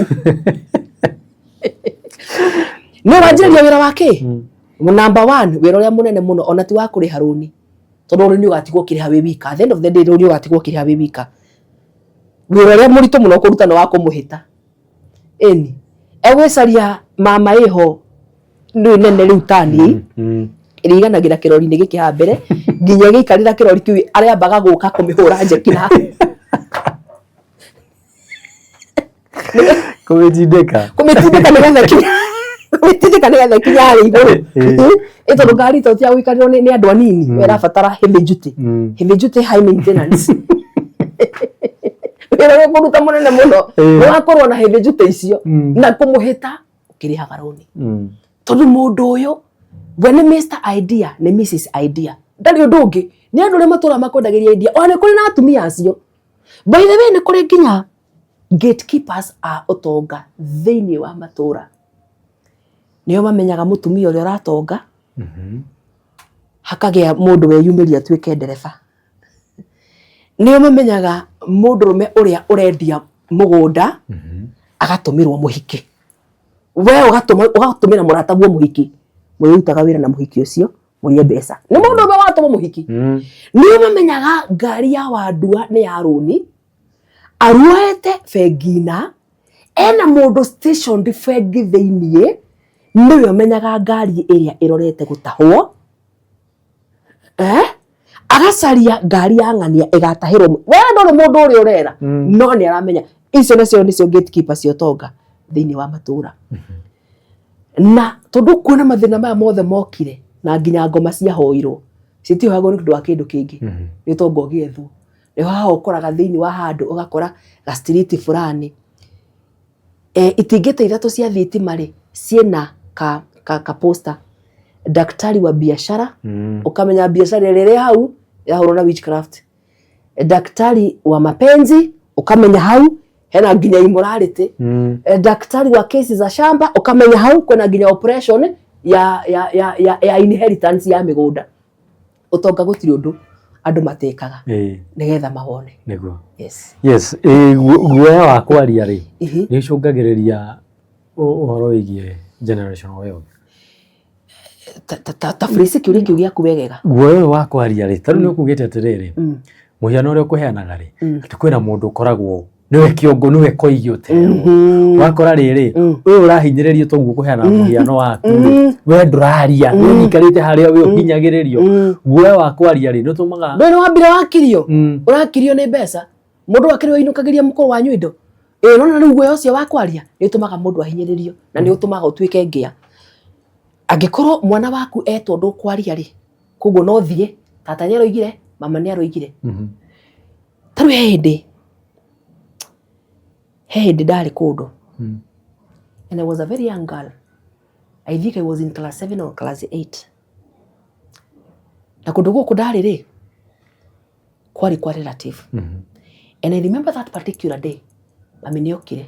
No wanjĩrĩria wĩra wa kĩ? Number one, wĩra ũrĩa mũnene mũno ona ti wa kũrĩha rũni, tondũ rũni ũgatigwo ũkĩrĩha wĩ wika. At the end of the day rũni ũgatigwo ũkĩrĩha wĩ wika. Wĩra ũrĩa mũritũ mũno kũruta nĩ wa kũmũhĩta. Ĩni, egwĩcaria mama ĩho nĩ nene rĩu tani ĩrĩa ĩiganagĩra kĩrori-inĩ gĩkĩ haha mbere, nginya ĩgĩikarĩra kĩrori kĩu arĩambaga gũka kũmĩhũra njeki na Kũmĩtindĩka. Kũmĩtindĩka nĩgetha Kũmĩtindĩka nĩgetha ĩkinye harĩa igũrũ. Ĩ tondũ ngari to ti ya gũikarĩrwo nĩ andũ anini, ĩrabatara heavy duty. Heavy duty high maintenance. Wĩra ũrĩa ũkũruta mũnene mũno nĩ wakorwo na heavy duty icio na kũmũhĩta ũkĩrĩhaga rũni. Tondũ mũndũ ũyũ we nĩ Mr Idea nĩ Mrs Idea, ndarĩ ũndũ ũngĩ, nĩ andũ arĩa matũraga makwendagĩria idea. Ona nĩ kũrĩ na atumia acio. By the way, nĩ kũrĩ nginya gatekeepers a ũtonga thĩinĩ wa matũra. Nĩo mamenyaga mũtumia ũrĩa ũratonga, hakagĩa mũndũ weyumĩria atuĩke ndereba. Nĩo mamenyaga mũndũrũme ũrĩa ũrendia mũgũnda agatũmĩrwo mũhiki. We ũgatũmĩra mũrataguo mũhiki, mũrĩrutaga wĩra na mũhiki ũcio mũrĩe mbeca. Nĩ mũndũ ũmwe watũmwo mũhiki. Nĩo mamenyaga ngari ya Wandua nĩ ya rũni, aruoete bengi na ena mũndũ stationed bengi thĩiniĩ, nĩwe ũmenyaga ngari ĩrĩa ĩrorete gũtahwo, agacaria ngari ya ng'ania ĩgatahĩrwo. We ndũrĩ mũndũ ũrĩa ũrera, no nĩ aramenya. Icio nacio nĩcio gatekeeper cia ũtonga thĩiniĩ wa matũra. Na tondũ kuona mathĩna maya mothe mokire na nginya ngoma ciahoirwo, citihoyagwo nĩ ũndũ wa kĩndũ kĩngĩ, nĩ ũtonga ũgĩethwo. Nĩho haha ũkoraga thĩinĩ wa handũ ũgakora ga street fulani, itingĩ ta ithatũ cia thitima rĩ, ciĩna ka poster, daktari wa biashara, ũkamenya biashara ĩrĩa ĩrĩ hau ĩrahũrwo na witchcraft. Daktari wa mapenzi, ũkamenya hau hena nginya immorality. Daktari wa kesi za shamba, ũkamenya hau kwĩna nginya operation ya inheritance ya mĩgũnda. Ũtonga gũtirĩ ũndũ andũ matekaga nĩgetha mawone. Nĩguo. Yes. Yes, guoya wa kwaria rĩ, nĩ ũcũngagĩrĩria ũhoro wĩgiĩ generational wealth. Ta phrase kĩũria kĩu gĩaku wegega. Guoya ũyũ wa kwaria rĩ, ta rĩu nĩ ũkugĩte atĩrĩrĩ, mũhiano ũrĩa ũkũheanaga rĩ, atĩ kwĩna mũndũ ũkoragwo nĩwe kĩongo, nĩwe koigi ũterwo. Wakora rĩrĩ, ũyũ ũrahinyĩrĩrio toguo ũkũheana mũhiano waku rĩ, we ndũraria, we ũikarĩte harĩa we ũhinyagĩrĩrio. Guoya wa kwaria rĩ, nĩ ũtũmaga Ndũĩ nĩ wambire wakirio, ũrakirio nĩ mbeca, mũndũ akĩrĩ ũinũkagĩria mũkũrũ wanyu indo. Ĩĩ nona rĩu guoya ũcio wa kwaria nĩ ũtũmaga mũndũ ahinyĩrĩrio na nĩ ũtũmaga ũtuĩke ngĩa. Angĩkorwo mwana waku etwo ndũkwaria rĩ, koguo no thiĩ, tata nĩ aroigire, mama nĩ aroigire. Ta rĩu he hĩndĩ ndarĩ kũndũ and I was a very young girl. I think I was in class 7 or class 8. Na kũndũ gũkũ ndarĩ rĩ, kwarĩ kwa relative. And I remember that particular day, mami nĩ okire.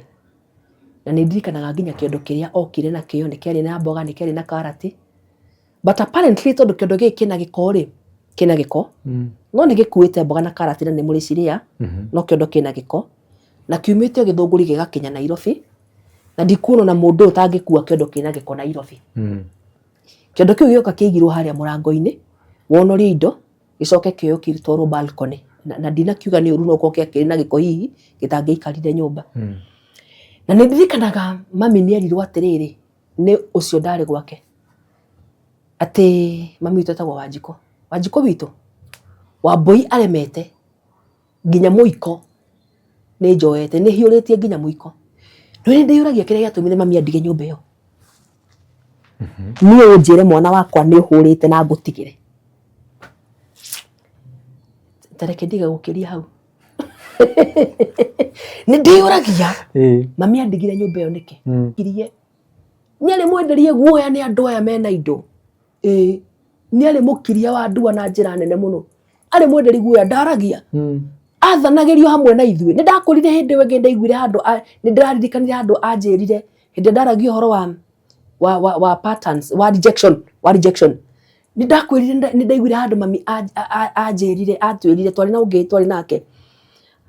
Na nĩ ndirikanaga nginya kĩondo kĩrĩa okire nakĩo, nĩ kĩarĩ na mboga, nĩ kĩarĩ na karati. But apparently tondũ kĩondo gĩkĩ kĩna gĩko rĩ, kĩna gĩko, no nĩ gĩkuĩte mboga na karati na nĩ mũrĩcirĩa, no kĩondo kĩna gĩko. Na kiumĩte o Gĩthũngũri gĩgakinya Nairobi, na ndikuona ona mũndũ ũyũ ũtangĩkua kĩondo kĩna gĩko Nairobi. Kĩondo kĩu gĩoka kĩigirwo harĩa mũrango-inĩ, wonorie indo, gĩcoke kĩoywo gĩtwarwo balcony. Na ndinakiuga nĩ ũru no gũkorwo kĩarĩ na gĩko hihi gĩtangĩaikarire nyũmba. Na nĩ ndirikanaga mami nĩ erirwo atĩrĩrĩ, nĩ ũcio ndarĩ gwake, atĩ mami witũ etagwo Wanjikũ. Wanjikũ witũ, Wambũi aremete nginya mũiko nĩ njoete, nĩ hiũrĩtie nginya mũiko. No nĩ ndĩyũragia kĩrĩa gĩatũmire mami andige nyũmba ĩyo. Niĩ ũnjĩre mwana wakwa nĩ ũhũrĩte na ngũtigĩre. Ta reke ndige gũkĩria hau. Nĩ ndĩyũragia mami andigire nyũmba ĩyo nĩkĩ? Irie. Nĩ arĩ mwenderie guoya nĩ andũ aya mena indo. Ĩĩ nĩ arĩ mũkiria wa ndua na njĩra nene mũno. Arĩ mwenderie guoya, ndaragia. Athanagĩrio hamwe na ithuĩ. Nĩ ndakũrire hĩndĩ ĩyo ĩngĩ ndaiguire handũ, nĩ ndĩraririkanire handũ anjĩrire hĩndĩ ĩrĩa ndaragia ũhoro wa patterns, wa rejection. Nĩ ndakwĩrire nĩ ndaiguire handũ mami anjĩrire, atwĩrire, twarĩ na ũngĩ twarĩ nake,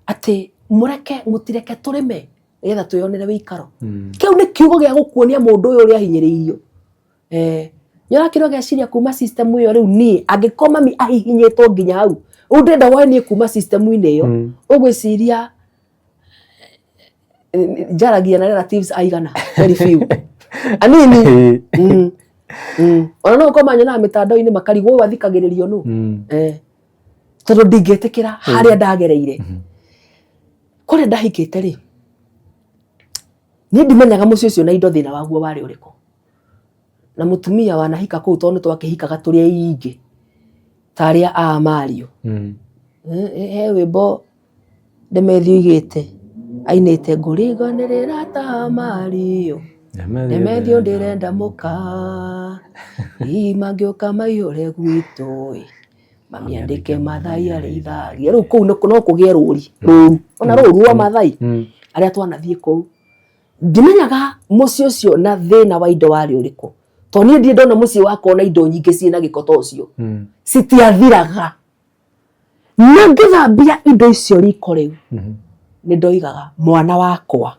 atĩ mũreke, mũtireke tũrĩme nĩgetha twĩyonere wĩikaro. Kĩu nĩ kiugo gĩa gũkuonia mũndũ ũyũ ũrĩa ahinyĩrĩirio. Nĩ ũrakĩrwo geciria kuma system ĩyo rĩu niĩ angĩkorwo mami ahihinyĩtwo nginya hau, rĩu ndĩrenda woe niĩ kuma system-inĩ ĩyo, ũgwĩciria njaragia na relatives aigana? Very few. Anini. Ona no ũkorwo manyonaga mĩtandao-inĩ makarigwo ũyũ athikagĩrĩrio nũ. Tondũ ndingĩtĩkĩra harĩa ndagereire. Kũrĩa ndahikĩte rĩ, niĩ ndimenyaga mũciĩ ũcio na indo thĩna waguo warĩ ũrĩkũ. Na mũtumia wanahika kũu tondũ nĩ twakĩhikaga tũrĩ aingĩ ta arĩa a Mario. He rwĩmbo Demethiũ oigĩte ainĩte ngũriganĩrĩra ta Mario Demethiũ ndĩrenda mũka hihi mangĩũka maihũre gwitũ ĩ mamiandĩke Mathai arĩithagia. Rĩu kũu no kũgĩe rũri rũru ona rũru rwa Mathai arĩa twanathiĩ kũu. Ndimenyaga mũciĩ ũcio na thĩna wa indo warĩ ũrĩkũ tondũ niĩ ndirĩ ndona mũciĩ wakwa na indo nyingĩ ciĩna gĩko ta ũcio. Citiathiraga. Na ngĩthambia indo icio riko rĩu nĩ ndoigaga mwana wakwa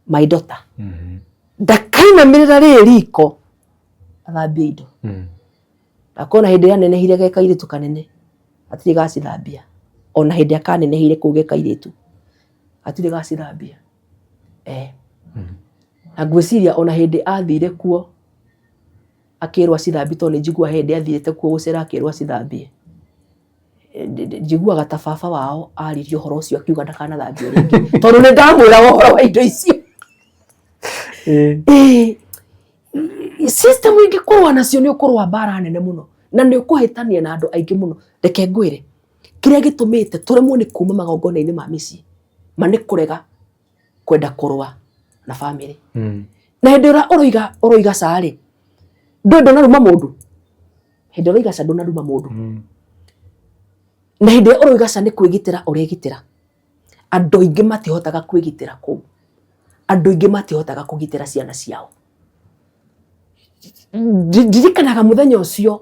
my daughter ndakainamĩrĩra rĩrĩ riko athambie indo. Akona hĩndĩ ĩrĩa anenehire ge kairĩtu kanene hatirĩ gacithambia ona hĩndĩ ĩrĩa kaneneheire kũu ge kairĩtu hatirĩ gacithambia. Eh. Na ngwĩciria ona hĩndĩ athire kuo akĩrwo acithambie tondũ nĩ njiguaga he hĩndĩ athiĩte kuo gũcera akĩrwo acithambie. Njiguaga ta baba wao aririe ũhoro ũcio akiuga ndakanathambio rĩngĩ tondũ nĩ ndamwĩraga ũhoro wa indo icio. Ĩĩ system ingĩkũrũa nacio nĩ ũkũrũa mbara nene mũno na nĩ ũkũhĩtania na andũ aingĩ mũno. Reke ngwĩre kĩrĩa gĩtũmĩte tũremwo nĩ kuma magongona-inĩ ma mĩciĩ ma nĩ kũrega kwenda kũrũa na bamĩrĩ. Na hĩndĩ ĩrĩa ũroiga ũroiga ca rĩ, ndũĩ ndũnaruma mũndũ, hĩndĩ ĩrĩa ũroiga ca ndũnaruma mũndũ. Na hĩndĩ ĩrĩa ũroiga ca nĩ kwĩgitĩra ũregitĩra. Andũ aingĩ matihotaga kwĩgitĩra kũu. Andũ aingĩ matihotaga kũgitĩra ciana ciao. Ndirikanaga mũthenya ũcio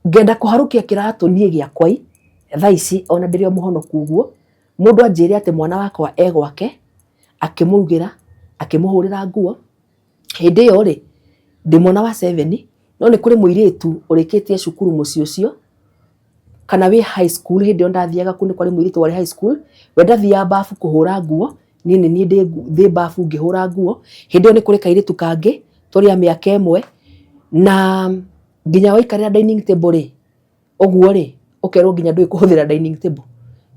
ngenda kũharũkia kĩratũ niĩ gĩakwa ĩ, thaa ici ona ndĩrĩ o mũhonoku ũguo, mũndũ anjĩre atĩ mwana wakwa e gwake, akĩmũrugĩra, akĩmũhũrĩra nguo, hĩndĩ ĩyo rĩ, ndĩ mwana wa seven, no nĩ kũrĩ mũirĩtu ũrĩkĩtie cukuru mũciĩ ũcio, kana wĩ high school, hĩndĩ ĩyo ndathiaga kũu nĩ kwarĩ mũirĩtu warĩ high school, we ndathiaga babu kũhũra nguo, niĩ nĩ niĩ ndĩ babu ngĩhũra nguo, hĩndĩ ĩyo nĩ kũrĩ kairĩtu kangĩ, tũrĩ a mĩaka ĩmwe, na nginya waikarĩra dining table rĩ, ũguo rĩ, ũkerwo nginya ndũĩ kũhũthĩra dining table.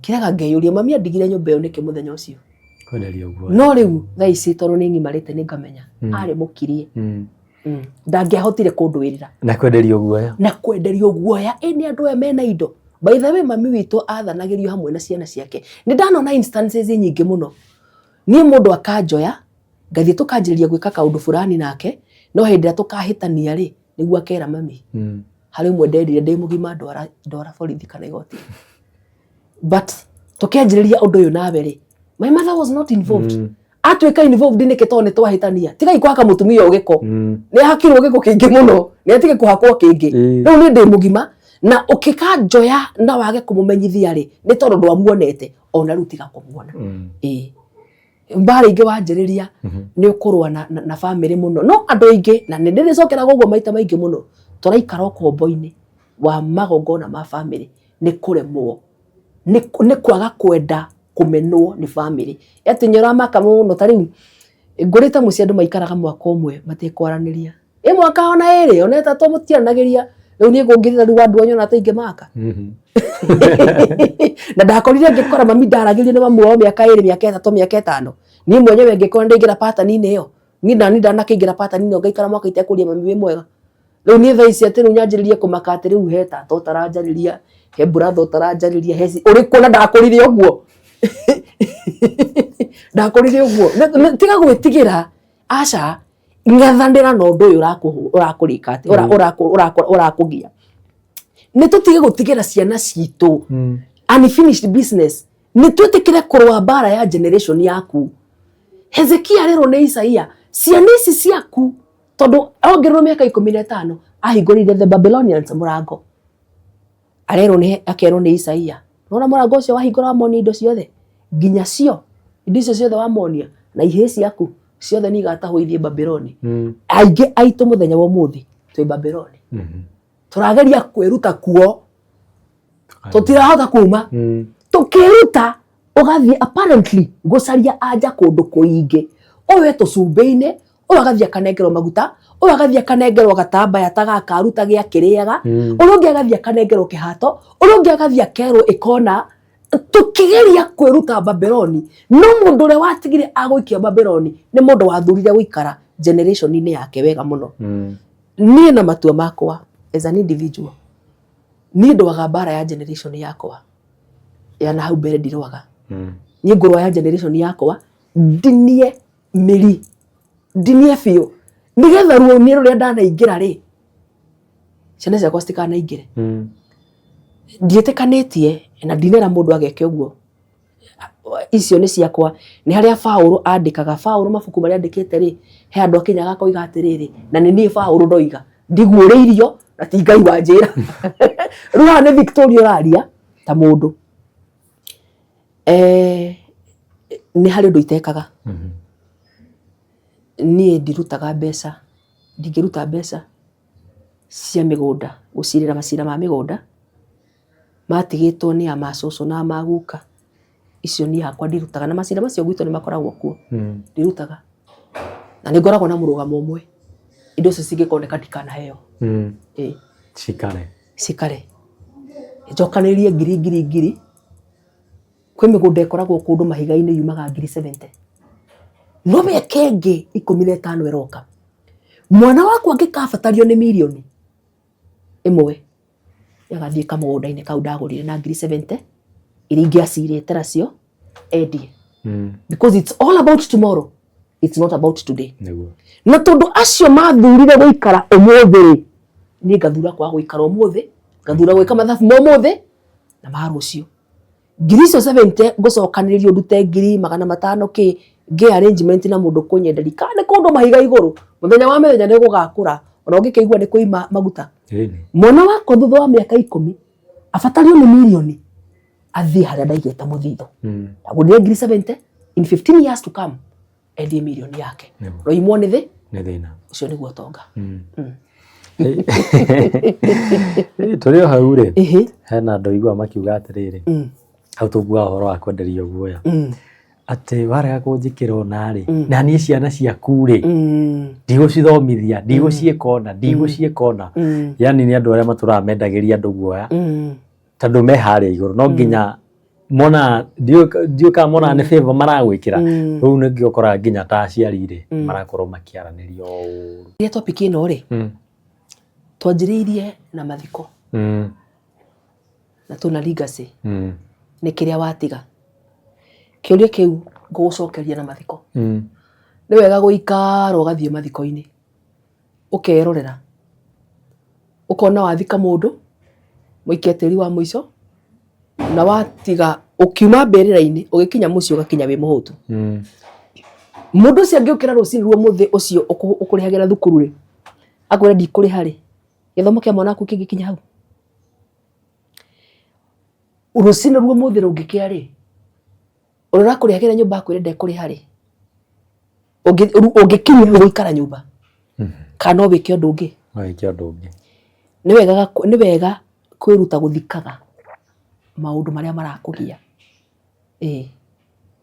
Kĩraga ngeyũria mami andigire nyũmba ĩyo nĩkĩ mũthenya ũcio. Kwenderio guoya. No rĩu thaa ici tondũ nĩ ng'imarĩte nĩ ngamenya arĩ mũkirie. Ndangĩahotire kũndũĩrĩra. Na kwenderio guoya. Na kwenderio guoya ĩ nĩ andũ aya mena indo. By the way mami witũ athanagĩrio hamwe na ciana ciake. Nĩ ndanona instances nyingĩ mũno. Niĩ mũndũ akanjoya ngathiĩ tũkanjĩrĩria gwĩka kaũndũ fulani nake no hĩndĩ ĩrĩa tũkahĩtania rĩ nĩguo akera mami. Harĩ ũmwe nderire ndĩ mũgima ndwara ndwara borithi kana igoti. But tũkĩanjĩrĩria ũndũ ũyũ nawe rĩ, my mother was not involved. Atuĩka involved nĩkĩ tondũ nĩ twahĩtania. Tigai kũhaka mũtumia ũyũ gĩko. Nĩ ahakirwo gĩko kĩingĩ mũno. Nĩ atige kũhakwo kĩngĩ. Rĩu niĩ ndĩ mũgima na ũkĩkanjoya na wage kũmũmenyithia rĩ, nĩ tondũ ndwamuonete ona rĩu tiga kũmuona. Ĩĩ. Mbara ingĩ wanjĩrĩria nĩ ũkũrũa na, na, na bamĩrĩ mũno. No andũ aingĩ na nĩ ndĩrĩcokeraga ũguo maita maingĩ mũno, tũraikara ũkombo-inĩ wa magongona ma bamĩrĩ nĩ kũremwo nĩ kwaga kwenda kũmenwo nĩ bamĩrĩ. Atĩ nĩ ũramaka mũno ta rĩu ngũrĩte mũciĩ andũ maikaraga mwaka ũmwe matekwaranĩria. Ĩ mwaka ona ĩrĩ ona ĩtatũ mũtiaranagĩria. Rĩu niĩ ngũngĩrĩra rĩu andũ anyu ona ta ingĩmaka. Na ndakorire ngĩkora mami ndaragĩrio nĩ mamu wao mĩaka ĩrĩ mĩaka ĩtatũ mĩaka ĩtano. Niĩ mwenyewe ngĩkora ndaingĩra pattern-inĩ ĩyo. Niĩ nani ndanakĩingĩra pattern-inĩ ĩyo ngaikara mwaka itekũria mami wĩ mwega. Rĩu niĩ thaa ici atĩ rĩu nyanjĩrĩrie kũmaka atĩ rĩu he tata ũtaranjarĩria, he brother ũtaranjarĩria, he ũrĩkũ na ndakũrire ũguo. Ndakũrire ũguo. Tiga gwĩtigĩra, aca, ng'ethanĩra na ũndũ ũyũ ũrakũrĩka atĩ, ũrakũgia. Nĩ tũtige gũtigĩra ciana citũ unfinished business. Nĩ twĩtĩkĩre kũrũa mbara ya generation yaku. Hezekia arerwo nĩ Isaia, ciana ici ciaku tondũ ongererwo mĩaka 15 ahingũrĩire the Babylonians mũrango. Arerwo nĩ akerwo nĩ Isaia, nona mũrango ũcio wahingũra wamonia indo ciothe nginya cio indo icio ciothe wamonia na ihĩĩ ciaku ciothe nĩ igatahwo ithiĩ Babyloni. Aingĩ aitũ mũthenya wa ũmũthĩ twĩ Babyloni. Tũrageria kwĩruta kuo tũtirahota kuma. Tũkĩruta ũgathiĩ apparently gũcaria anja kũndũ kũingĩ. Ũyũ e tũcumbĩ-inĩ, ũyũ agathiĩ akanengerwo maguta, ũyũ agathiĩ akanengerwo gatambaya ta gaka arutage akĩrĩaga, ũrĩa ũngĩ agathiĩ akanengerwo kĩhato, ũrĩa ũngĩ agathiĩ akerwo ĩkona. Tũkĩgeria kwĩruta Babyloni, no mũndũ ũrĩa watigire agũikia Babyloni nĩ mũndũ wathurire gũikara generation-inĩ yake wega mũno. Niĩ na matua makwa as an individual, niĩ ndũaga mbara ya generation yakwa ya na hau mbere ndirũaga. Niĩ ngũrũa ya generation yakwa ndinie mĩri, ndinie biũ, nĩgetha ruo niĩ rũrĩa ndanaingĩra rĩ, ciana ciakwa citikanaingĩre. Ndiĩtĩkanĩtie na ndinera mũndũ ageke ũguo. Icio nĩ ciakwa. Nĩ harĩa Paũlũ andĩkaga. Paũlũ mabuku marĩa andĩkĩte rĩ, he handũ akinyaga akoiga atĩrĩrĩ, na nĩ niĩ Paũlũ ndoiga, ndiguũrĩirio na ti Ngai wanjĩra. Rĩu haha nĩ Victoria ũraria ta mũndũ. Nĩ harĩ ũndũ itekaga. Niĩ ndirutaga mbeca, ndingĩruta mbeca cia mĩgũnda, gũcirĩra macira ma mĩgũnda, matigĩtwo nĩ a macũcũ na maguka, icio niĩ hakwa ndirutaga, na macira macio gwitũ nĩ makoragwo kuo, ndirutaga. Na nĩ ngoragwo na mũrũgamo ũmwe, indo icio cingĩkoneka ndikanaheo. Ĩĩ. Cikare. Cikare. Njokanĩrĩrie ngiri ngiri ngiri, kwĩ mĩgũnda ĩkoragwo kũndũ mahiga-inĩ yumaga ngiri 70. No mĩaka ĩngĩ 15 ĩroka, mwana wakwa angĩkabatario nĩ mirioni 1, agathiĩ kamũgũnda-inĩ kau ndagũrire na ngiri 70 iria ingĩacirĩte nacio endie. Because it's all about tomorrow, it's not about today. Nĩguo. Na tondũ acio mathurire gũikara ũmũthĩ rĩ, niĩ ngathura kwaga gũikara ũmũthĩ, ngathura gwĩka mathabu ma ũmũthĩ na ma rũciũ. Ngiri icio 70 ngũcokanĩrĩrio ndute ngiri 500 kĩ, ngĩ arrangement na mũndũ kũnyenderia kana nĩ kũndũ mahiga igũrũ, mũthenya wa mĩthenya nĩ gũgakũra, ona ũngĩkĩigua nĩ kũima maguta. Mwana wakwa thutha wa mĩaka 10 abatario nĩ mirioni athiĩ harĩa ndaigĩte mũthithũ. Ndagũrire ngiri 70 in 15 years to come endie mirioni yake. Roimwo nĩ thĩ, Nĩ thĩna. Ũcio nĩguo ũtonga. Tũrĩ o hau rĩ, hena andũ aiguaga makiuga atĩrĩrĩ, hau tũkuaga ũhoro wa kwenderio guoya, atĩ warega kũnjĩkĩra ũna rĩ, na niĩ ciana ciaku rĩ, ndigũcithomithia, ndigũciĩka ũna, ndigũciĩka ũna. Yani nĩ andũ arĩa matũraga mendagĩria andũ guoya, tondũ me harĩa igũrũ, no nginya mona, ndiũĩ kana monaga nĩ favor maragwĩkĩra. Rĩu nĩkĩo ũkoraga nginya ta aciari rĩ, marakorwo makĩaranĩria ũru. Rĩrĩa topic ĩno rĩ, twanjĩrĩirie na mathiko na tũna legacy, nĩ kĩrĩa watiga. Kĩũria kĩu ngũgũcokeria na mathiko. Nĩ wega gũikara ũgathiĩ mathiko-inĩ, ũkerorera, ũkona wathika mũndũ, mũikia tĩri wa mũico, na watiga ũkiuma mbĩrĩra-inĩ ũgĩkinya mũciĩ ũgakinya wĩ mũhũtu. Mũndũ ũcio angĩũkĩra rũcinĩ ruo mũthĩ ũcio ũkũrĩhagĩra thukuru rĩ, akwĩre ndikũrĩha rĩ, gĩthomo kĩa mwana waku kĩngĩkinya hau? Rũcinĩ ruo mũthĩ rũngĩkĩa rĩ, ũrĩa ũrakũrĩhagĩra nyũmba akwĩre ndekũrĩha rĩ, ũngĩkinya hau gũikara nyũmba, kana no wĩke ũndũ ũngĩ? No wĩke ũndũ ũngĩ. Nĩ wega kwĩruta gũthikaga maũndũ marĩa marakũgia. Ĩĩ.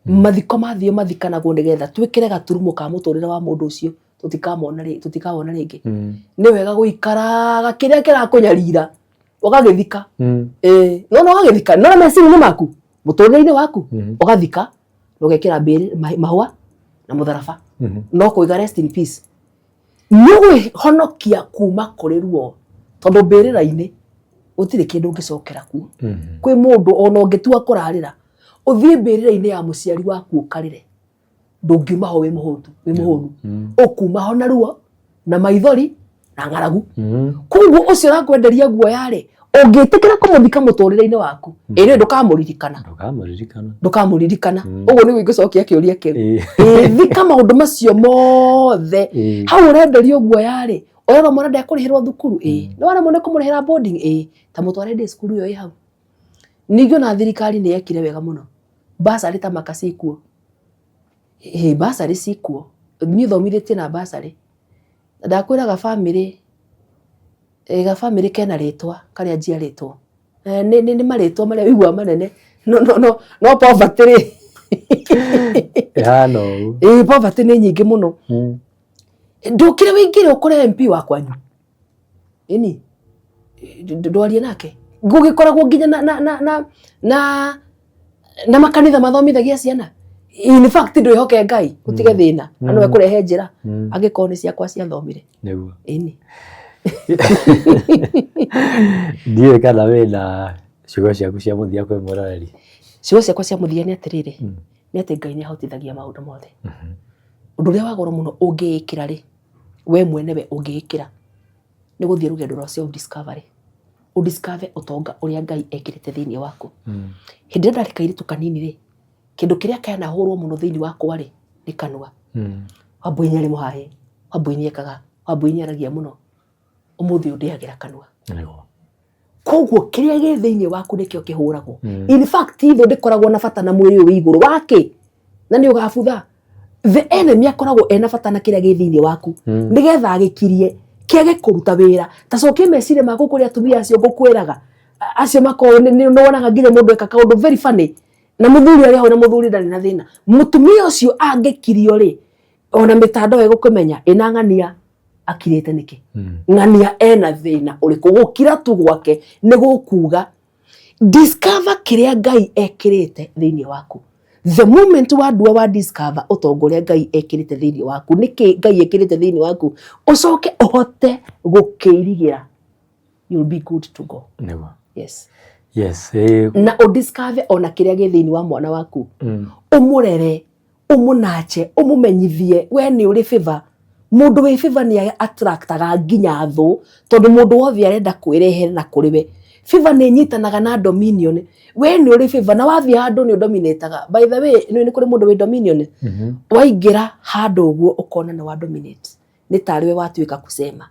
Mathiko mathio mathikanagwo nĩgetha twĩkĩre gaturumo ka mũtũrĩre wa mũndũ ũcio, tũtikamona rĩ, tũtikawona rĩngĩ. Nĩ wega gũikaraga kĩrĩa kĩrakũnyarira ũgagĩthika. Ĩĩ, no no ũgagĩthika, no na meciria-inĩ maku, mũtũrĩre-inĩ waku, ũgathika na ũgekĩra mahũa na mũtharaba. No kũiga rest in peace. Nĩ ũgwĩhonokia kuma kũrĩ ruo, tondũ mbĩrĩra-inĩ gũtirĩ kĩndũ ũngĩcokera kuo. Kwĩ mũndũ ona ũngĩtua kũrarĩra, ũthiĩ mbĩrĩra-inĩ ya mũciari waku ũkarĩre, ndũngiuma ho wĩ mũhũtu, wĩ mũhũnu. Ũkuma ho na ruo, na maithori, na ng'aragu. Koguo ũcio ũrakwenderia guoya rĩ, ũngĩtĩkĩra kũmũthika mũtũrĩre-inĩ waku, ĩrĩ ndũkamũririkana. Ndũkamũririkana. Ndũkamũririkana. Ũguo nĩguo ingĩcokia kĩũria kĩu. Ĩĩ, thika maũndũ macio mothe. Hau ũrenderio guoya rĩ, ũrerwo mwana ndekũrĩhĩrwo thukuru, ĩĩ. Nĩ waremwo nĩ kũmũrĩhĩra boarding, ĩĩ. Ta mũtware day school ĩyo ĩ hau. Ningĩ ona thirikari nĩ yekire wega mũno. Bursary ta maka ciĩkuo. Ĩĩ, bursary ciĩkuo. Niĩ thomithĩtie na bursary. Na ndakwĩra gabamĩrĩ, gabamĩrĩ kena rĩtwa karĩa njiarĩtwo. Nĩ marĩtwa marĩa ũiguaga manene, no no no no poverty rĩ, Ĩhana ũguo. Ĩĩ, poverty nĩ nyingĩ mũno. Ndũkire wĩingĩre ũkore MP wa kwanyu. Ĩni, ndwarie nake. Gũgĩkoragwo nginya na na na na na na makanitha mathomithagia ciana. In fact ndwĩhoke Ngai ũtige thĩna na nĩwe kũrehe njĩra angĩkorwo nĩ ciakwa ciathomire. Nĩguo. Ĩni. Ndiũĩ kana wĩna ciugo ciaku cia mũthia kwĩ mwĩroreri. Ciugo ciakwa cia mũthia nĩ atĩrĩrĩ, nĩ atĩ Ngai nĩ ahotithagia maũndũ mothe. Ũndũ ũrĩa wa goro mũno ũngĩĩkĩra rĩ, we mwenewe ũngĩĩkĩra nĩ gũthiĩ rũgendo rwa self discovery. Ũ discover ũtonga ũrĩa Ngai ekĩrĩte thĩinĩ waku. Hĩndĩ ĩrĩa ndarĩ kairĩtu kanini rĩ, kĩndũ kĩrĩa kĩanahũrwo mũno thĩinĩ wakwa rĩ, nĩ kanua. Wambũi nĩ arĩ mũhahe, Wambũi nĩ ekaga, Wambũi nĩ aragia mũno. Ũmũthĩ ũyũ ndĩagĩra kanua. Nĩguo. Koguo kĩrĩa gĩ thĩinĩ waku nĩkĩo kĩhũragwo. In fact thũ ndĩkoragwo na bata na mwĩrĩ ũyũ wĩ igũrũ wakĩ na nĩ ũgabutha. The enemy akoragwo ena bata na kĩrĩa gĩ thĩinĩ waku nĩgetha agĩkirie kĩage kũruta wĩra. Ta cokia meciria maku kũrĩ atumia acio ngũkwĩraga, acio makoragwo nĩ wonaga nginya mũndũ eka kaũndũ very funny na mũthuri arĩ hau na mũthuri ndarĩ na thĩna. Mũtumia ũcio angĩkirio rĩ, ona mĩtandao ĩgũkĩmenya ĩna ng'ania akirĩte nĩkĩ, ng'ania ena thĩna ũrĩkũ. Gũkira tu gwake nĩ gũkuga discover kĩrĩa Ngai ekĩrĩte thĩinĩ waku. The moment wandua wa discover ũtonga ũrĩa Ngai ekĩrĩte thĩinĩ waku, nĩkĩ Ngai ekĩrĩte thĩinĩ waku, ũcoke ũhote gũkĩirigĩra, you'll be good to go. Nĩguo. Yes. Yes. Na ũdiscover ona kĩrĩa gĩ thĩinĩ wa mwana waku, ũmũrere, ũmũnache, ũmũmenyithie we nĩ ũrĩ favor. Mũndũ wĩ favor nĩ attractaga nginya thũ, tondũ mũndũ wothe arenda kwĩrehere na kũrĩ we. Favor nĩ ĩnyitanaga na dominion. We nĩ ũrĩ favor na wathiĩ handũ nĩ ũdominataga. By the way, nĩ kũrĩ mũndũ wĩ dominion. Waingĩra handũ ũguo ũkona nĩ wa dominate. Nĩ tarĩ we watuĩka kusema.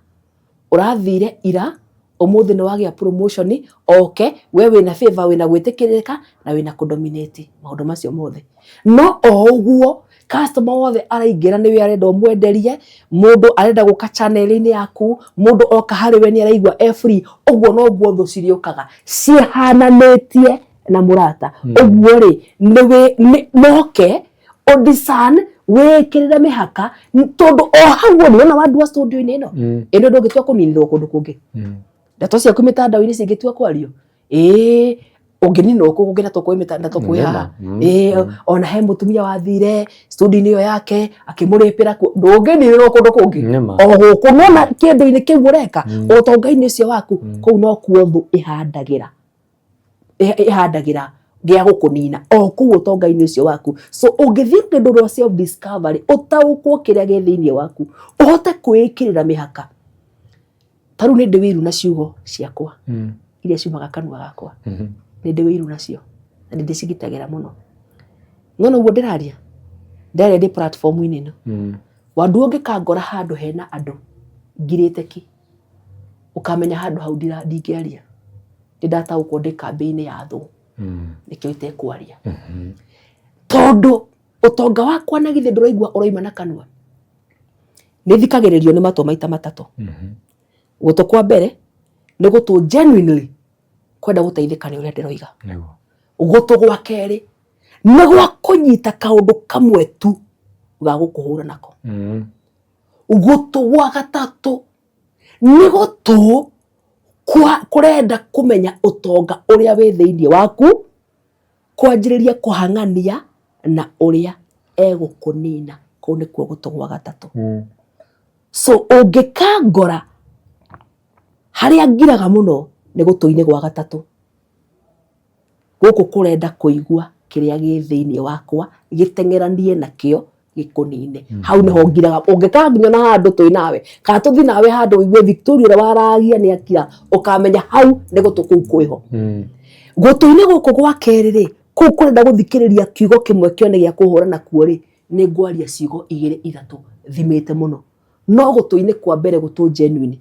Ũrathire ira, ũmũthĩ nĩ wagĩa promotion, oke, we wĩna favor, wĩna gwĩtĩkĩrĩka na wĩna kũdominate maũndũ macio mothe. No o ũguo customer wothe araingĩra nĩwe arenda ũmwenderie, mũndũ arenda gũka channel-inĩ yaku, mũndũ oka harĩ we nĩ araigua e free, ũguo noguo thũ cirĩũkaga ciĩhananĩtie na mũrata. Ũguo rĩ, nĩwe noke ũdiscern, wĩkĩrĩre mĩhaka, tondũ o hau ũrĩ wona wandua studio-inĩ ĩno, ĩno ndũngĩtua kũninĩrwo kũndũ kũngĩ. Ndeto ciaku mĩtandao-inĩ cingĩtua kwario, ĩĩ ũngĩninwo kũ kũngĩ na tũkũĩ mĩtandao tũkũĩ haha. Ĩĩ ona he mũtumia wathire studio-inĩ ĩyo yake akĩmũrĩpĩra kuo, ndũngĩninĩrwo kũndũ kũngĩ. Nĩma. O gũkũ nona kĩndũ-inĩ kĩu ũreka, ũtonga-inĩ ũcio waku, kũu nokuo thũ ĩhandagĩra ĩhandagĩra gĩa gũkũnina o kũu ũtonga-inĩ ũcio waku. So ũngĩthiĩ rũgendo rwa self discovery, ũtaũkwo kĩrĩa gĩ thĩinĩ waku, ũhote kwĩĩkĩrĩra mĩhaka. Ta rĩu nĩ ndĩ wĩiru na ciugo ciakwa iria ciumaga kanua gakwa, nĩ ndĩ wĩiru nacio na nĩ ndĩcigitagĩra mũno. No noguo ndĩraria ndĩraria ndĩ platform-inĩ ĩno, wandu ũngĩkangora handũ hena andũ ngirĩte ki, ũkamenya handũ hau ndingĩaria, nĩ ndataũkwo ndĩ kambĩ-inĩ ya thũ, nĩkĩo itekwaria, tondũ ũtonga wakwa na githĩ ndũraigua ũroima na kanua. Nĩ thikagĩrĩrio nĩ matũ maita matatũ. Gũtũ kwa mbere nĩ gũtũ genuinely kwenda gũteithĩka nĩ ũrĩa ndĩroiga. Nĩguo. Gũtũ gwa kerĩ nĩ gwa kũnyita kaũndũ kamwe tu ga gũkũhũra nako. Gũtũ gwa gatatũ nĩ gũtũ kwa kũrenda kũmenya ũtonga ũrĩa wĩ thĩinĩ waku, kwanjĩrĩria kũhang'ania na ũrĩa egũkũnina. Kũu nĩkuo gũtũ gwa gatatũ. So ũngĩkangora harĩa ngiraga mũno nĩ gũtũ-inĩ gwa gatatũ. Gũkũ kũrenda kũigua kĩrĩa gĩ thĩinĩ wakwa gĩteng'eranie nakĩo gĩkũnine. Hau nĩho ngiraga. Ũngĩkanyona handũ twĩ nawe kana tũthiĩ nawe handũ ũigue Victoria ũrĩa waragia nĩ akira, ũkamenya hau nĩ gũtũ kũu kwĩho. Gũtũ-inĩ gũkũ gwa kerĩ rĩ, kũu kũrenda gũthikĩrĩria kiugo kĩmwe kĩone gĩa kũhũra nakuo rĩ, nĩ ngwaria ciugo igĩrĩ ithatũ thimĩte mũno. No gũtũ-inĩ kwa mbere gũtũ genuine,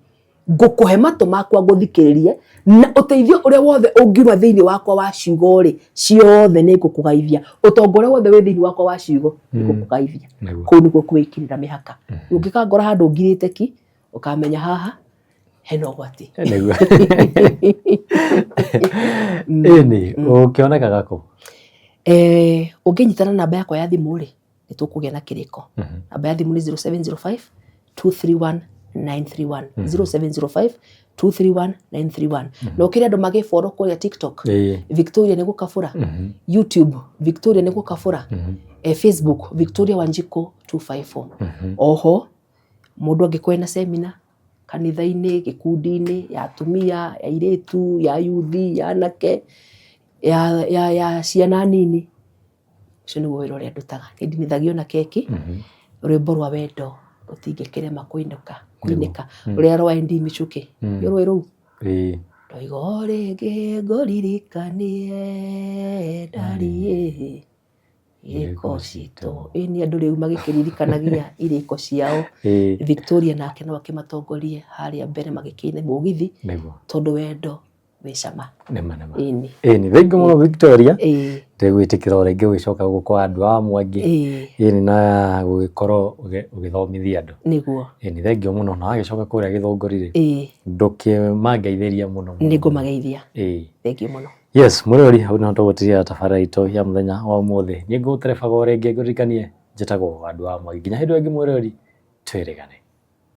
ngũkũhe matũ makwa ngũthikĩrĩrie, na ũteithio ũrĩa wothe ũngiuma thĩinĩ wakwa wa ciugo rĩ, ciothe nĩ ngũkũgaithia. Ũtonga ũrĩa wothe wĩ thĩinĩ wakwa wa ciugo nĩ ngũkũgaithia. Nĩguo. Kũu nĩkuo kwĩĩkĩrĩra mĩhaka. Ũngĩkangora handũ ngirĩte ki, ũkamenya haha hena ũgwati. Nĩguo. Ĩni, ũkĩonekaga kũ? Ũngĩnyita na namba yakwa ya thimũ rĩ, nĩ tũkũgĩa na kĩrĩko. Namba ya thimũ nĩ 0705 231 931, 0705 231 931. Na ũkĩrĩ andũ magĩfollow kũrĩa TikTok, Victoria nĩ gũkabũra, YouTube Victoria nĩ gũkabũra. Facebook Victoria Wanjiko 254. Oho mũndũ angĩkorwo ena seminar kanitha-inĩ, gĩkundi-inĩ, ya atumia, ya airĩtu, ya yuthi, ya anake, ya, ya, ya ciana nini, ũcio nĩguo wĩra ũrĩa ndutaga. Nĩ ndinithagio na keki, rwĩmbo rwa wendo rũtingĩkĩrema kũinũka, kũinĩka, rũrĩa rwa ND Michuki, nĩ ũrũĩ rũu? Ĩĩ. Ndoiga o rĩngĩ ngũririkanie ndariĩ irĩko citũ. Ĩ nĩ andũ rĩu magĩkĩririkanagia irĩko ciao. Victoria nake no akĩmatongorie harĩa mbere magĩkĩine mũgithi tondũ wendo wĩ cama. Nĩma nĩma. Ĩni. Ĩni thengiũ mũno Victoria. Ĩĩ. Ndĩgwĩtĩkĩra o rĩngĩ gũgĩcoka gũkũ kwa andũ a Mwangi. Ĩĩ. Ĩni na gũgĩkorwo ũgĩthomithia andũ. Nĩguo. Ĩni thengiũ mũno na wagĩcoka kũrĩa Gĩthũngũri rĩ. Ĩĩ. Ndũkĩmangeithĩria mũno mũno. Nĩngũmageithia. Ĩĩ. Thengiũ mũno. Yes, mũrori hau nĩho tũgũtigĩra tabarĩra itũ ya mũthenya wa ũmũthĩ. Niĩ ngũgũterebaga o rĩngĩ ngũririkanie njĩtagwo Wandũ wa Mwangi. Nginya hĩndĩ ĩyo ĩngĩ mũrori, twĩrĩgane.